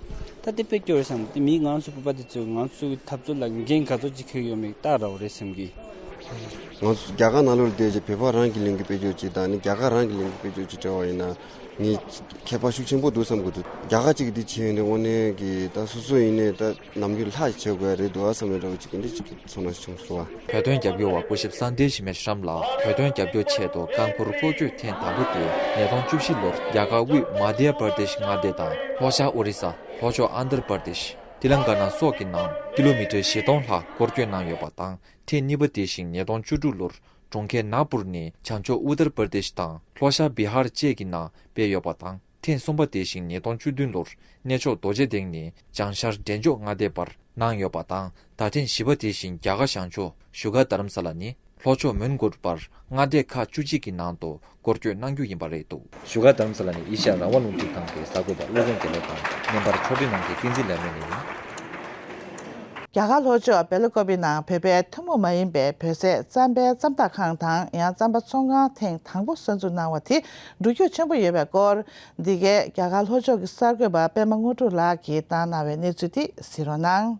ད་དེ་དཔེ་སྐྱོ་རེད་བསམ། དེ་མིའི་ང་ཚོ་བོད་པ་དེ་ཚོས་ང་ཚོའི་འཐབ་རྩོད་ལ་འགན་ག་ཚོད་ཅིག་འཁྱེར་ཡོད་མེད་ལྟ་ར་བ་རེད་བསམ་གི། ང་ཚོ་རྒྱ་གར་ནང་ལོགས་ལ་བསྡད་རྗེས་བོད་པ་རང་གི་ལས་འགུལ་སྤེལ་རྒྱུ་ཅིག་དང་ནི་རྒྱ་གར་རང་གི་ལས་འགུལ་སྤེལ་རྒྱུ་ཅིག་འབྲེལ་བ་ཡིན་ན་ངས་ཁྱད་པར་ཤུགས་ཆེན་པོ་འདུག་བསམ་གི་འདུག་རྒྱ་གར་ཅིག་གིས་འདི་བྱས་ཡོང་དུས་དངོས་གནས་ཀྱི་ད་སོ་སོ་ཡིན་ནའི་ད་ནམ་རྒྱུན་ལྷག་བྱེད་དགོས་རེད་འདུག་བསམ་པའི་འདྲ་བོ་ཅིག་གི་འདི་ཅིག་ཚོར་སྣང་ཞིག་བྱུང་སོང་བ། བོད་དོན་རྒྱབ་སྐྱོར་བ་སྐུ་ཞབས་སན་དེ་ཤི་མེ་ཤི་རམ་ལགས་བོད་དོན་རྒྱབ་སྐྱོར་ཆེད་དུ་རྐང་འཁོར་སྐོར་སྐྱོད་ཐེངས་དང་པོ་དེ་ཉིས་སྟོང་བཅུ་བཞི་ལོར་རྒྱ་གར་དབུས་མ་དྷྱ་པར་དེཤ་མངའ་སྡེ་དང་ལྷོ་ཤར་ཨོ་རི་ས། ལྷོ་ཕྱོགས་ཨན་དྷར་པར་དེཤ། ཏི་ལང་ཀ་ན་སོགས་ཀྱི་ནང་ཀི་ལོ་མི་ཊར་བཞི་སྟོང་ལྷག་སྐོར་སྐྱོད་གནང་ཡོད་པ་དང་། ཐེངས་གཉིས་པ་དེ་བཞིན་ཉིས་སྟོང་བཅུ་དྲུག་ལོར་ གྲོང་ཁྱེར་ནཱག་པུར་ནས་བྱང་ཕྱོགས་ཨུ་ཏར་པར་དེཤ་དང་ལྷོ་ཤར་བི་ཧར་བཅས་ཀྱི་ནང་སྤེལ་ཡོད་པ་དང་། ཐེངས་གསུམ་པ་དེ་བཞིན་ཉིས་སྟོང་བཅུ་བདུན་ལོར་གནས་མཆོག་རྡོ་རྗེ་གདན་ནས་བྱང་ཤར་འབྲས་ལྗོངས་མངའ་སྡེའི་བར་གནང་ཡོད་པ་དང་། ད་ཐེངས་བཞི་པ་དེ་བཞིན་རྒྱ་གར་བྱང་ཕྱོགས་བཞུགས་སྒར་རྡ་རམ་ས་ལ་ནས་ལྷོ་ཕྱོགས་མོན་གྷོ་བར་མངའ་སྡེ་ཁག་བཅུ་གཅིག་གི་ནང་དུ་སྐོར་སྐྱོད་གནང་རྒྱུ་ཡིན་པ་རེད་འདུག་བཞུགས་སྒར་རྡ་རམ་ས་ལ་ནས་ཨེ་ཤ་ཡ་རང་དབང་རླུང་འཕྲིན་ཁང་གི་གསར་འགོད་པ་བློ་བཟང་དགེ་ལེགས་དང་། བརྙན་པར་ཕྱོགས་སྒྲིག་གནང་མཁན་བསྟན་འཛིན་ལྷ་མོ་ཡིན། རྒྱ་གར་ལྷོ་ཕྱོགས་སྦེལ་ཀོབ་ནང་བོད་པའི་ཐུན་མོང་མ་ཡིན་པའི་བོད་ཟས་རྩམ་པའི་རྩམ་འཐག་ཁང་དང་ཡང་རྩམ་པ་ཚོང་ཁང་ཐེངས་དང་པོ་གསར་འཛུགས་གནང་བ་དེ་འགྲོ་རྒྱུགས་ཆེན་པོ་ཡོད་པའི་སྐོར། འདི་གའི་རྒྱ་གར་ལྷོ་ཕྱོགས་ཀྱི་གསར་འགོད་པ་པད་མ་དངོས་གྲུབ་ལགས་ཀྱིས་བཏང་གནང་བའི་གནས་ཚུལ་དེ་གཟིགས་རོགས་གནང་།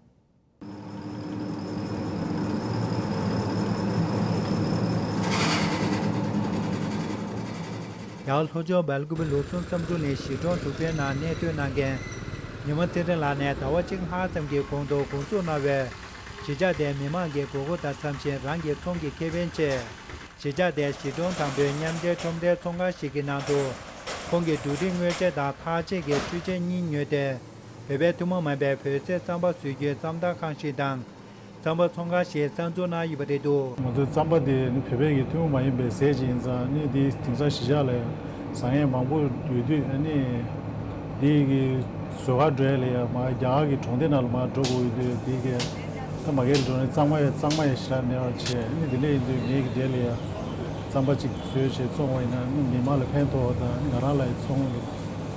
རྒྱ་གར་ལྷོ་ཕྱོགས་སྦེལ་ཀོབ་ལུགས་སྲོལ་བསམ་འགྲུབ་ནས་གཞིས་གྲོང་དྲུག་པའི་ནང་གནས་སྡོད་གནང་མཁན་ཉི་མ་ཚེ་རིང་ལགས་ནས་ཟླ་བ་གཅིག་ལྷག་ཙམ་གྱི་གོང་དུ་འགོ་འཛུགས་གནང་བའི་གཞིས་ཆགས་དེའི་མི་མང་གི་དགོས་མཁོ་དང་འཚམ་བཞིན་རང་གི་ཚོང་གི་ཁེ་ཕན་ཆེད། གཞིས་ཆགས་དེའི་གཞིས་གྲོང་དང་པོའི་མཉམ་འབྲེལ་ཁྲོམ་སྡེའི་ཚོང་ཁང་ཞིག་གི་ནང་དུ་ཁོང་གིས་འབྲུ་རིགས་དངོས་ཆས་དང་འཐག་ཆས་ཀྱི་འཕྲུལ་ཆས་གཉིས་ཉོས་ཏེ། བོད་པའི་ཐུན་མོང་མ་ཡིན་པའི་བོད་ཟས་རྩམ་པ་བཟོ་རྒྱུའི་རྩམ་འཐག་ཁང་ཞིག་དང་། རྩམ་པ་ཚོང་ཁང་ཞིག་གསར་འཛུགས་གནང་ཡོད་པ་རེད་འདུག་ང་ཚོའི་རྩམ་པ་དེ་ནི་བོད་པའི་གི་ཐུན་མོང་མ་ཡིན་པའི་ཟས་ཅིག་ཡིན་ཙང་ནི་དེ་དེང་སང་གཞིས་ཆགས་ལ་ཟ་མཁན་མང་པོ་ཡོད་དུས་ནི་དེ་གི་བཟོ་གར་འགྲོ་ཡ་ལ་ཡ་མ་རྒྱ་གར་གི་གྲོང་སྡེ་ནང་ལ་མ་འགྲོ་དགོས་ཡོད་དུས་དེ་གི་ད་མ་གིར་འགྲོ་ནས་གཙང་མ་ཡ་གཙང་མ་ཡ་ཞེ་དྲག་མེད་པ་བྱས་ནི་དེ་འདྲ་ཡིན་དུས་ངས་གི་དེ་ལ་ཡ་རྩམ་པ་ཅིག་བཟོས་བྱས་བཙོང་བ་ཡིན་ན་ནི་མི་མང་ལ་ཕན་ཐོགས་པ་དང་ནི་ང་རང་ལ་ཡ་ཚོང་ལ་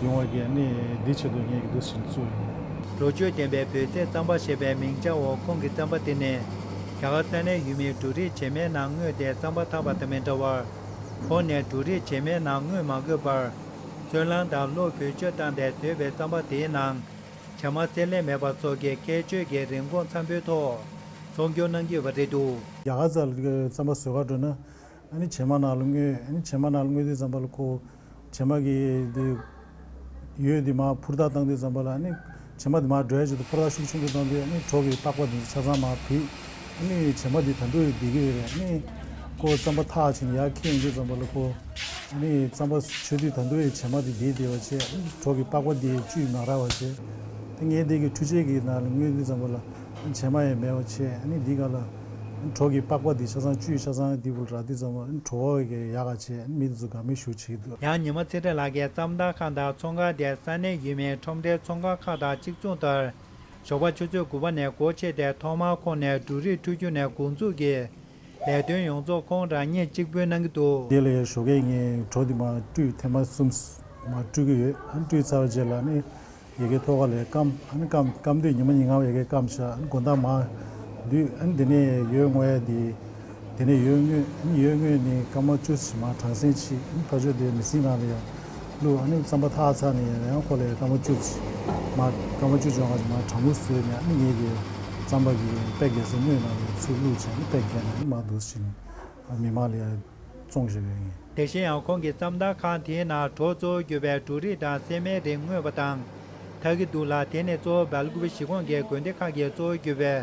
ཡོང་བ་གི་ནི་འདི་ཆེད་དུ་ངས་གི་འདུག་ཟིན་བཙུགས་ཡིན། འགྲོ་སྐྱོད་ལྡན་པའི་བོད་ཟས་རྩམ་པ་ཞེས་པའི་མིང་བྱང་འོག་ཁོང་གི་རྩམ་པ་དེ་ནི་རྒྱ་གར་ས་གནས་ཡུལ་མིའི་འབྲུ་རིགས་བྱེ་མའི་ནང་བརྔོས་ཏེ་རྩམ་པ་འཐག་པ་དང་མི་འདྲ་བར། ཁོང་ནས་འབྲུ་རིགས་བྱེ་མའི་ནང་བརྔོས་མ་དགོས་པར། སོལ་རླངས་དང་གློ་བེད་སྤྱོད་བཏང་སྟེ་བཟོས་པའི་རྩམ་པ་དེའི་ནང་བྱེ་མ་བསྲེ་ལེན་མེད་པ་སོགས་ཀྱི་ཁྱད་ཆོས་ཀྱི་རིན་གོང་འཚམ་པོའི་ཐོག་ཚོང་སྒྱུར་གནང་གི་ཡོད་པ་རེད་འདུག་རྒྱ་གར་ཚ་ལ་རྩམ་པ་བཟོ་གར་འགྲོ་ན། ཨ་ནི་བྱེ་མ་ནང་ལ་བརྔོས། ཨ་ནི་བྱེ་མ་ནང་ལ་བརྔོས་དུས་ཙམ་པ་ལ་ཁོ་བྱེ་མ་གི་དེ་ཡོད་དེ་མར་འཕུར་མདའ་བཏང་དུས་ཙམ་པ་ལ་ཨ་ནི་བྱེ་མ་དེ་མར་འགྲོ་ཡ་ཆེད་དུ་འཕུར་མདའ་ཤུགས་ཆེན་པོ་བཏང་དུས་ཨ་ནི་གྲོག་གི་པགས་པ་དེ་ཆ་ཚང་མར་བུད། ཨ་ནི་བྱེ་མ་དེ་ད་དུང་ཡང་བསྡད་ཀྱི་ཡོད་རེད། ཨ་ནི་ཁོ་རྩམ་པ་འཐག་ཕྱིན་ཡར་འཁྱེར་ཡོང་དུས་ཙམ་པ་ལ་ཁོ་ཨ་ནི་རྩམ་པ་མཆོད་དུས་ད་དུང་ཡང་བྱེ་མ་དེ་བསྡད་བསྡད་པ་བྱས། ཨ་ནི་གྲོག་གི་པགས་པ་དེ་བཅུད་མ་རག་པ་བྱས། དེ་ངས་དེ་གི་འཕྲུལ་ཆས་ཀྱི་ནང་ལ་བརྔོས་དུས་ཙམ་པ་ལ། བྱེ་མ་ཡང་མེད་པ་བྱས། ཨ་ནི་འདི་ག་ལ་གྲོག་གི་པགས་པ་འདི་ཆ་ཚང་བཅུད་ཆ་ཚང་འདི་བུ་ར་འདི་ཙམ་པ་གྲོག་གི་ཡག་ག་བྱས། ཨ་ནི་མི་འདི་ཚོ་དགའ་མོས་ཞེ་པོ་བྱེད་ཀྱི་འདུག་ཡང་ཉི་མ་ཚེ་རིང་ལགས་ཀྱིས་རྩམ་འཐག་ཁང་དང་ཚོང་ཁང་དེ་ས་གནས་ཡུལ་མིའི་ཁྲོམ་སྡེའི་ཚོང་ཁང་ཁག་དང་གཅིག་མཚུངས་ལྟར། ཞོགས་པ་ཆུ་ཚོད་དགུ་པ་ནས་སྒོ་ཕྱེ་སྟེ་ཐོག་མར་ཁོང་ནས་འབྲུ་རིགས་འཁྲུ་རྒྱུ་ནས་འགོ་འཛུགས་ཀྱིས། ལས་དོན་ཡོངས་རྫོགས་ཁོང་རང་ཉིད་གཅིག་པུས་གནང་གི་འདུག་དེ་ལ་ཞོགས་ཀས་ངས་གྲོ་འདི་མར་བཀྲུས། ཐེངས་མ་གསུམ་མར་བཀྲུས་ཀྱི་ཡོད། ཨ་ནི་བཀྲུས་ཚར་བའི་རྗེས་ལ་ནི། ཡ་གིའི་ཐོག་ཁ་ལ་སྐམ། ཨ་ནི་སྐམ་སྐམ་དུས་ཉི་མ་ཉིན་ལྔ་ཡ་གིར་སྐམ་བཞག་ཨ་ནི་དགོང་དག་མར་བསྡུས། ཨ་ནི་དེ་ནས་ཡོས་བརྔོ་ཡ་དེ། དེ་ནས་ཡོས་བརྔོས། ཨ་ནི་ཡོས་བརྔོས་ནས་སྐར་མ་བཅུ་ཙམ་མར་གྲང་སེམས་བྱེད། ཨ་ནི་ཕར་ཕྱོགས་དེ་མེ་སྲེག་ནང་ལ་ཡར་བླུགས། ཨ་ནི་རྩམ་པ་འཐག་ཚར་ནས་ཡང་ཡང་ཁོ་ལ་ཡང་སྐར་མ་བཅུ་ཙམ་མར་སྐར་མ་བཅུ་ཙམ་ཡོང་བ་ཞིག་མར་གྲང་མོ་བཟོས་ནས། ཨ་ནི་ངས་དེ་རྩམ་པ་གི་པེག་རྒྱག་སའི་སྣོད་ནང་ལ་ཚུར་བླུགས་བྱས། ཨ་ནི་པེག་བརྒྱབ་ནས་ཨ་ནི་མར་འདུག་སེ་བྱས་ནས་མི་མང་ལ་ཡར་བཙོང་བཞག་ཡོད་ངས། དེ་བཞིན་ཡང་ཁོང་གི་རྩམ་འཐག་ཁང་དེའི་ནང་གྲོ་གཙོ་བོ་གྱུར་པའི་འབྲུ་རིགས་དང་སྲན་མའི་རིགས་བརྔོས་པ་དང་འཐག་གི་འདུག་ལ། དེ་ནི་གཙོ་བོ་སྦེལ་ཀུ་པེ་གཞིས་ཁོངས་ཀྱི་དགོན་སྡེ་ཁག་གི་གཙོ་བོ་གྱུར་པའི་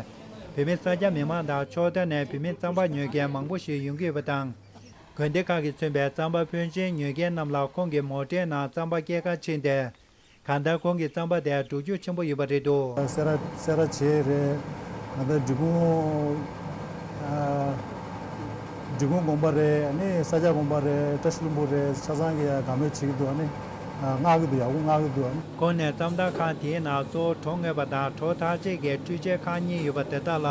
བོད་མི་ས་སྐྱ་མི་མང་དང་ཕྱོགས་མཐའ་ནས་བོད་མི་རྩམ་པ་ཉོ་མཁན་མང་པོ་ཞིག་ཡོང་གི་ཡོད་པ་དང་། དགོན་སྡེ་ཁག་གིས་མཚོན་པའི་རྩམ་པ་ཕོན་ཆེན་ཉོ་མཁན་རྣམས་ལ་ཁོང་གིས་མོ་ཊའི་ནང་རྩམ་པ་སྐྱེལ་གར་ཕྱིན་ཏེ། གང་ལྟར་ཁོང་གི་རྩམ་པ་དེ་འགྲོ་རྒྱུགས་ཆེན་པོ་ཡོད་པ་རེད་འདུག་སེ་ར་སེ་ར་བྱེས་རེད། གང་ལྟར་འབྲི་གུང་། ཨ། འབྲི་གུང་དགོན་པ་རེད། ཨ་ནི་ས་སྐྱ་དགོན་པ་རེད། བཀྲ་ཤིས་ལྷུན་པོ་རེད། ཆ་ཚང་གིས་ཡ་དགའ་མོས་བྱེད་ཀྱི་འདུག་ཨ་ནི། ཨ། མངགས་ཀྱི་འདུག་ཡག་པོ་མངགས་ཀྱི་འདུག་ཨ་ནི། ཁོང་ནས་རྩམ་འཐག་ཁང་དེའི་ནང་གཙོ་བོ་གྲོ་བརྔོས་པ་དང་གྲོ་འཐག་ཆས་ཀྱི་འཕྲུལ་ཆས་ཁག་གཉིས་ཡོད་པ་དེ་དག་ལ།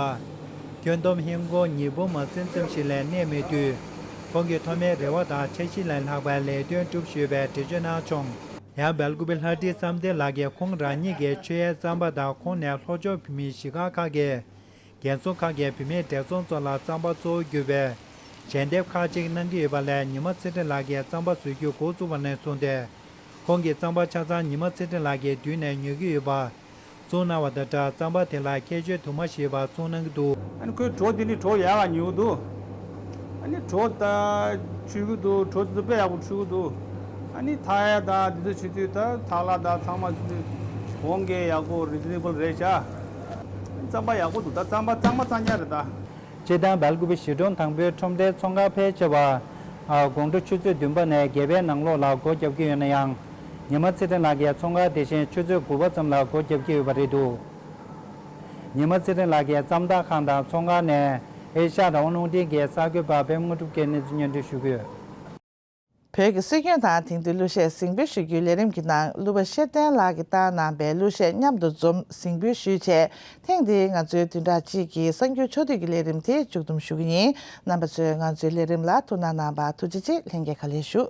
ཁྱོན་བསྡོམས་ཧིན་སྒོར་ཉིས་འབུམ་མ་ཟིན་ཙམ་ཞིག་ལས་གནས་མེད་དུས། ཁོང་གིས་མཐོ་དམན་རེ་བ་དང་འཆར་གཞི་ལས་ལྷག་པའི་ལས་དོན་བསྒྲུབས་ཡོད་པའི་འགྲེལ་བརྗོད་གནང་བྱུང་། ཡང་སྦེལ་ཀུ་པེ་ལྷ་བྲིས་བསམ་གཏན་ལགས་ཀྱིས་ཁོང་རང་ཉིད་ཀྱི་ཆོས་ཡའི་རྩམ་པ་དང་ཁོང་ནས་ལྷོ་ཕྱོགས་བོད་མིའི་གཞིས་སྒར་ཁག་གི་རྒན་གསོ་ཁང་གི་བུད་མེད་བགྲེས་སོང་ཚོ་ལ་རྩམ་པ་གཙོ་བོ་གྱུར་པའི་ཞལ་འདེབས་ཁག་ཅིག་གནང་གི་ཡོད་པ་ལས། ཉི་མ་ཚེ་རིང་ལགས་ཀྱིས་རྩམ་པ་བཟོ་རྒྱུ་འགོ་བཙུགས་པ་ནས་བཟུང་སྟེ། ཁོང་གིས་རྩམ་པ་ཆ་ཚང་ཉི་མ་ཚེ་རིང་ལགས་ཀྱི་མདུན་ནས་ཉོ་གི་ཡོད་པ་གསུངས་གནང་བ་དང་སྦྲགས། རྩམ་པ་དེ་ལ་ཁྱད་ཆོས་དུ་མ་ཞིག་ཡོད་པ་གསུངས་གནང་གི་འདུག་ཨ་ནི་ཁོའི་གྲོ་དེ་ནི་གྲོ་ཡག་ག་ཉོ་གི་འདུག་ཨ་ནི་གྲོ་ད་འཁྲུད་ཀྱི་འདུག་གྲོ་དེ་ཚོ་དཔེ་ཡག་པོ་འཁྲུད་ཀྱི་འདུག་ཨ་ནི་འཐག་ཡ་དང་དེ་ཚོ་བྱེད་དུས་ད་འཐག་ལག་དང་ཚང་མ་བྱེད་དུས་གོང་གི་ཡག་པོ་རི་ཛི་ནེ་བལ་རེད་ཤག་རྩམ་པ་ཡག་པོ་འདུག་ད་རྩམ་པ་གཙང་མ་གཙང་རྐྱང་རེད་ད། སྤྱིར་བཏང་སྦེལ་ཀུ་པེ་གཞིས་གྲོང་དང་པོའི་ཁྲོམ་སྡེའི་ཚོང་ཁང་ཕལ་ཆེ་བ། ཨ། དགོང་དྲོ་ཆུ་ཚོད་བདུན་པ་ནས་བརྒྱད་པའི་ནང་ལོགས་ལ་སྒོ་བརྒྱབ་ཀྱི་ཡོད་ན་ཡང་། ཉི་མ་ཚེ་རིང་ལགས་ཀྱི་ཚོང་ཁང་དེ་བཞིན་ཆུ་ཚོད་དགུ་པ་ཙམ་ལ་སྒོ་བརྒྱབ་ཀྱི་ཡོད་པ་རེད་འདུག་ཉི་མ་ཚེ་རིང་ལགས་ཀྱི་རྩམ་འཐག་ཁང་དང་ཚོང་ཁང་ནས་ ཨེ་ཤ་ཡ་རང་དབང་རླུང་འཕྲིན་གྱི་གསར་འགོད་པ་པད་མ་དངོས་གྲུབ་ཀྱིས་གནས་ཚུལ་སྙན་སྒྲོན་ཞུ་གི་ཡོད། བོད་ཀྱི་སྲོལ་རྒྱུན་དང་དེང་དུས་གླུ་གཞས་གཟིགས་འབུལ་ཞུ་རྒྱུའི་ལས་རིམ་གྱི་ནང་གླུ་བ་ཤེར་བསྟན་ལགས་ཀྱིས་བཏང་གནང་པའི་གླུ་གཞས་མཉམ་དུ་འཛོམས་གཟིགས་འབུལ་ཞུས་བྱས། ཐེངས་འདིའི་ང་ཚོའི་བདུན་ཕྲག་གཅིག་གི་གསར་འགྱུར་ཕྱོགས་བསྡུས་ཀྱི་ལས་རིམ་དེ་མཇུག་བསྡོམས་ཞུ་གི་ཡིན། རྣམ་པ་ཚོས་ང་ཚོའི་ལས་རིམ་ལ་ཐུགས་སྣང་གནང་བར་ཐུགས་རྗེ་ཆེ། ལྷན་རྒྱས་ཁ་ལས་ཞུ།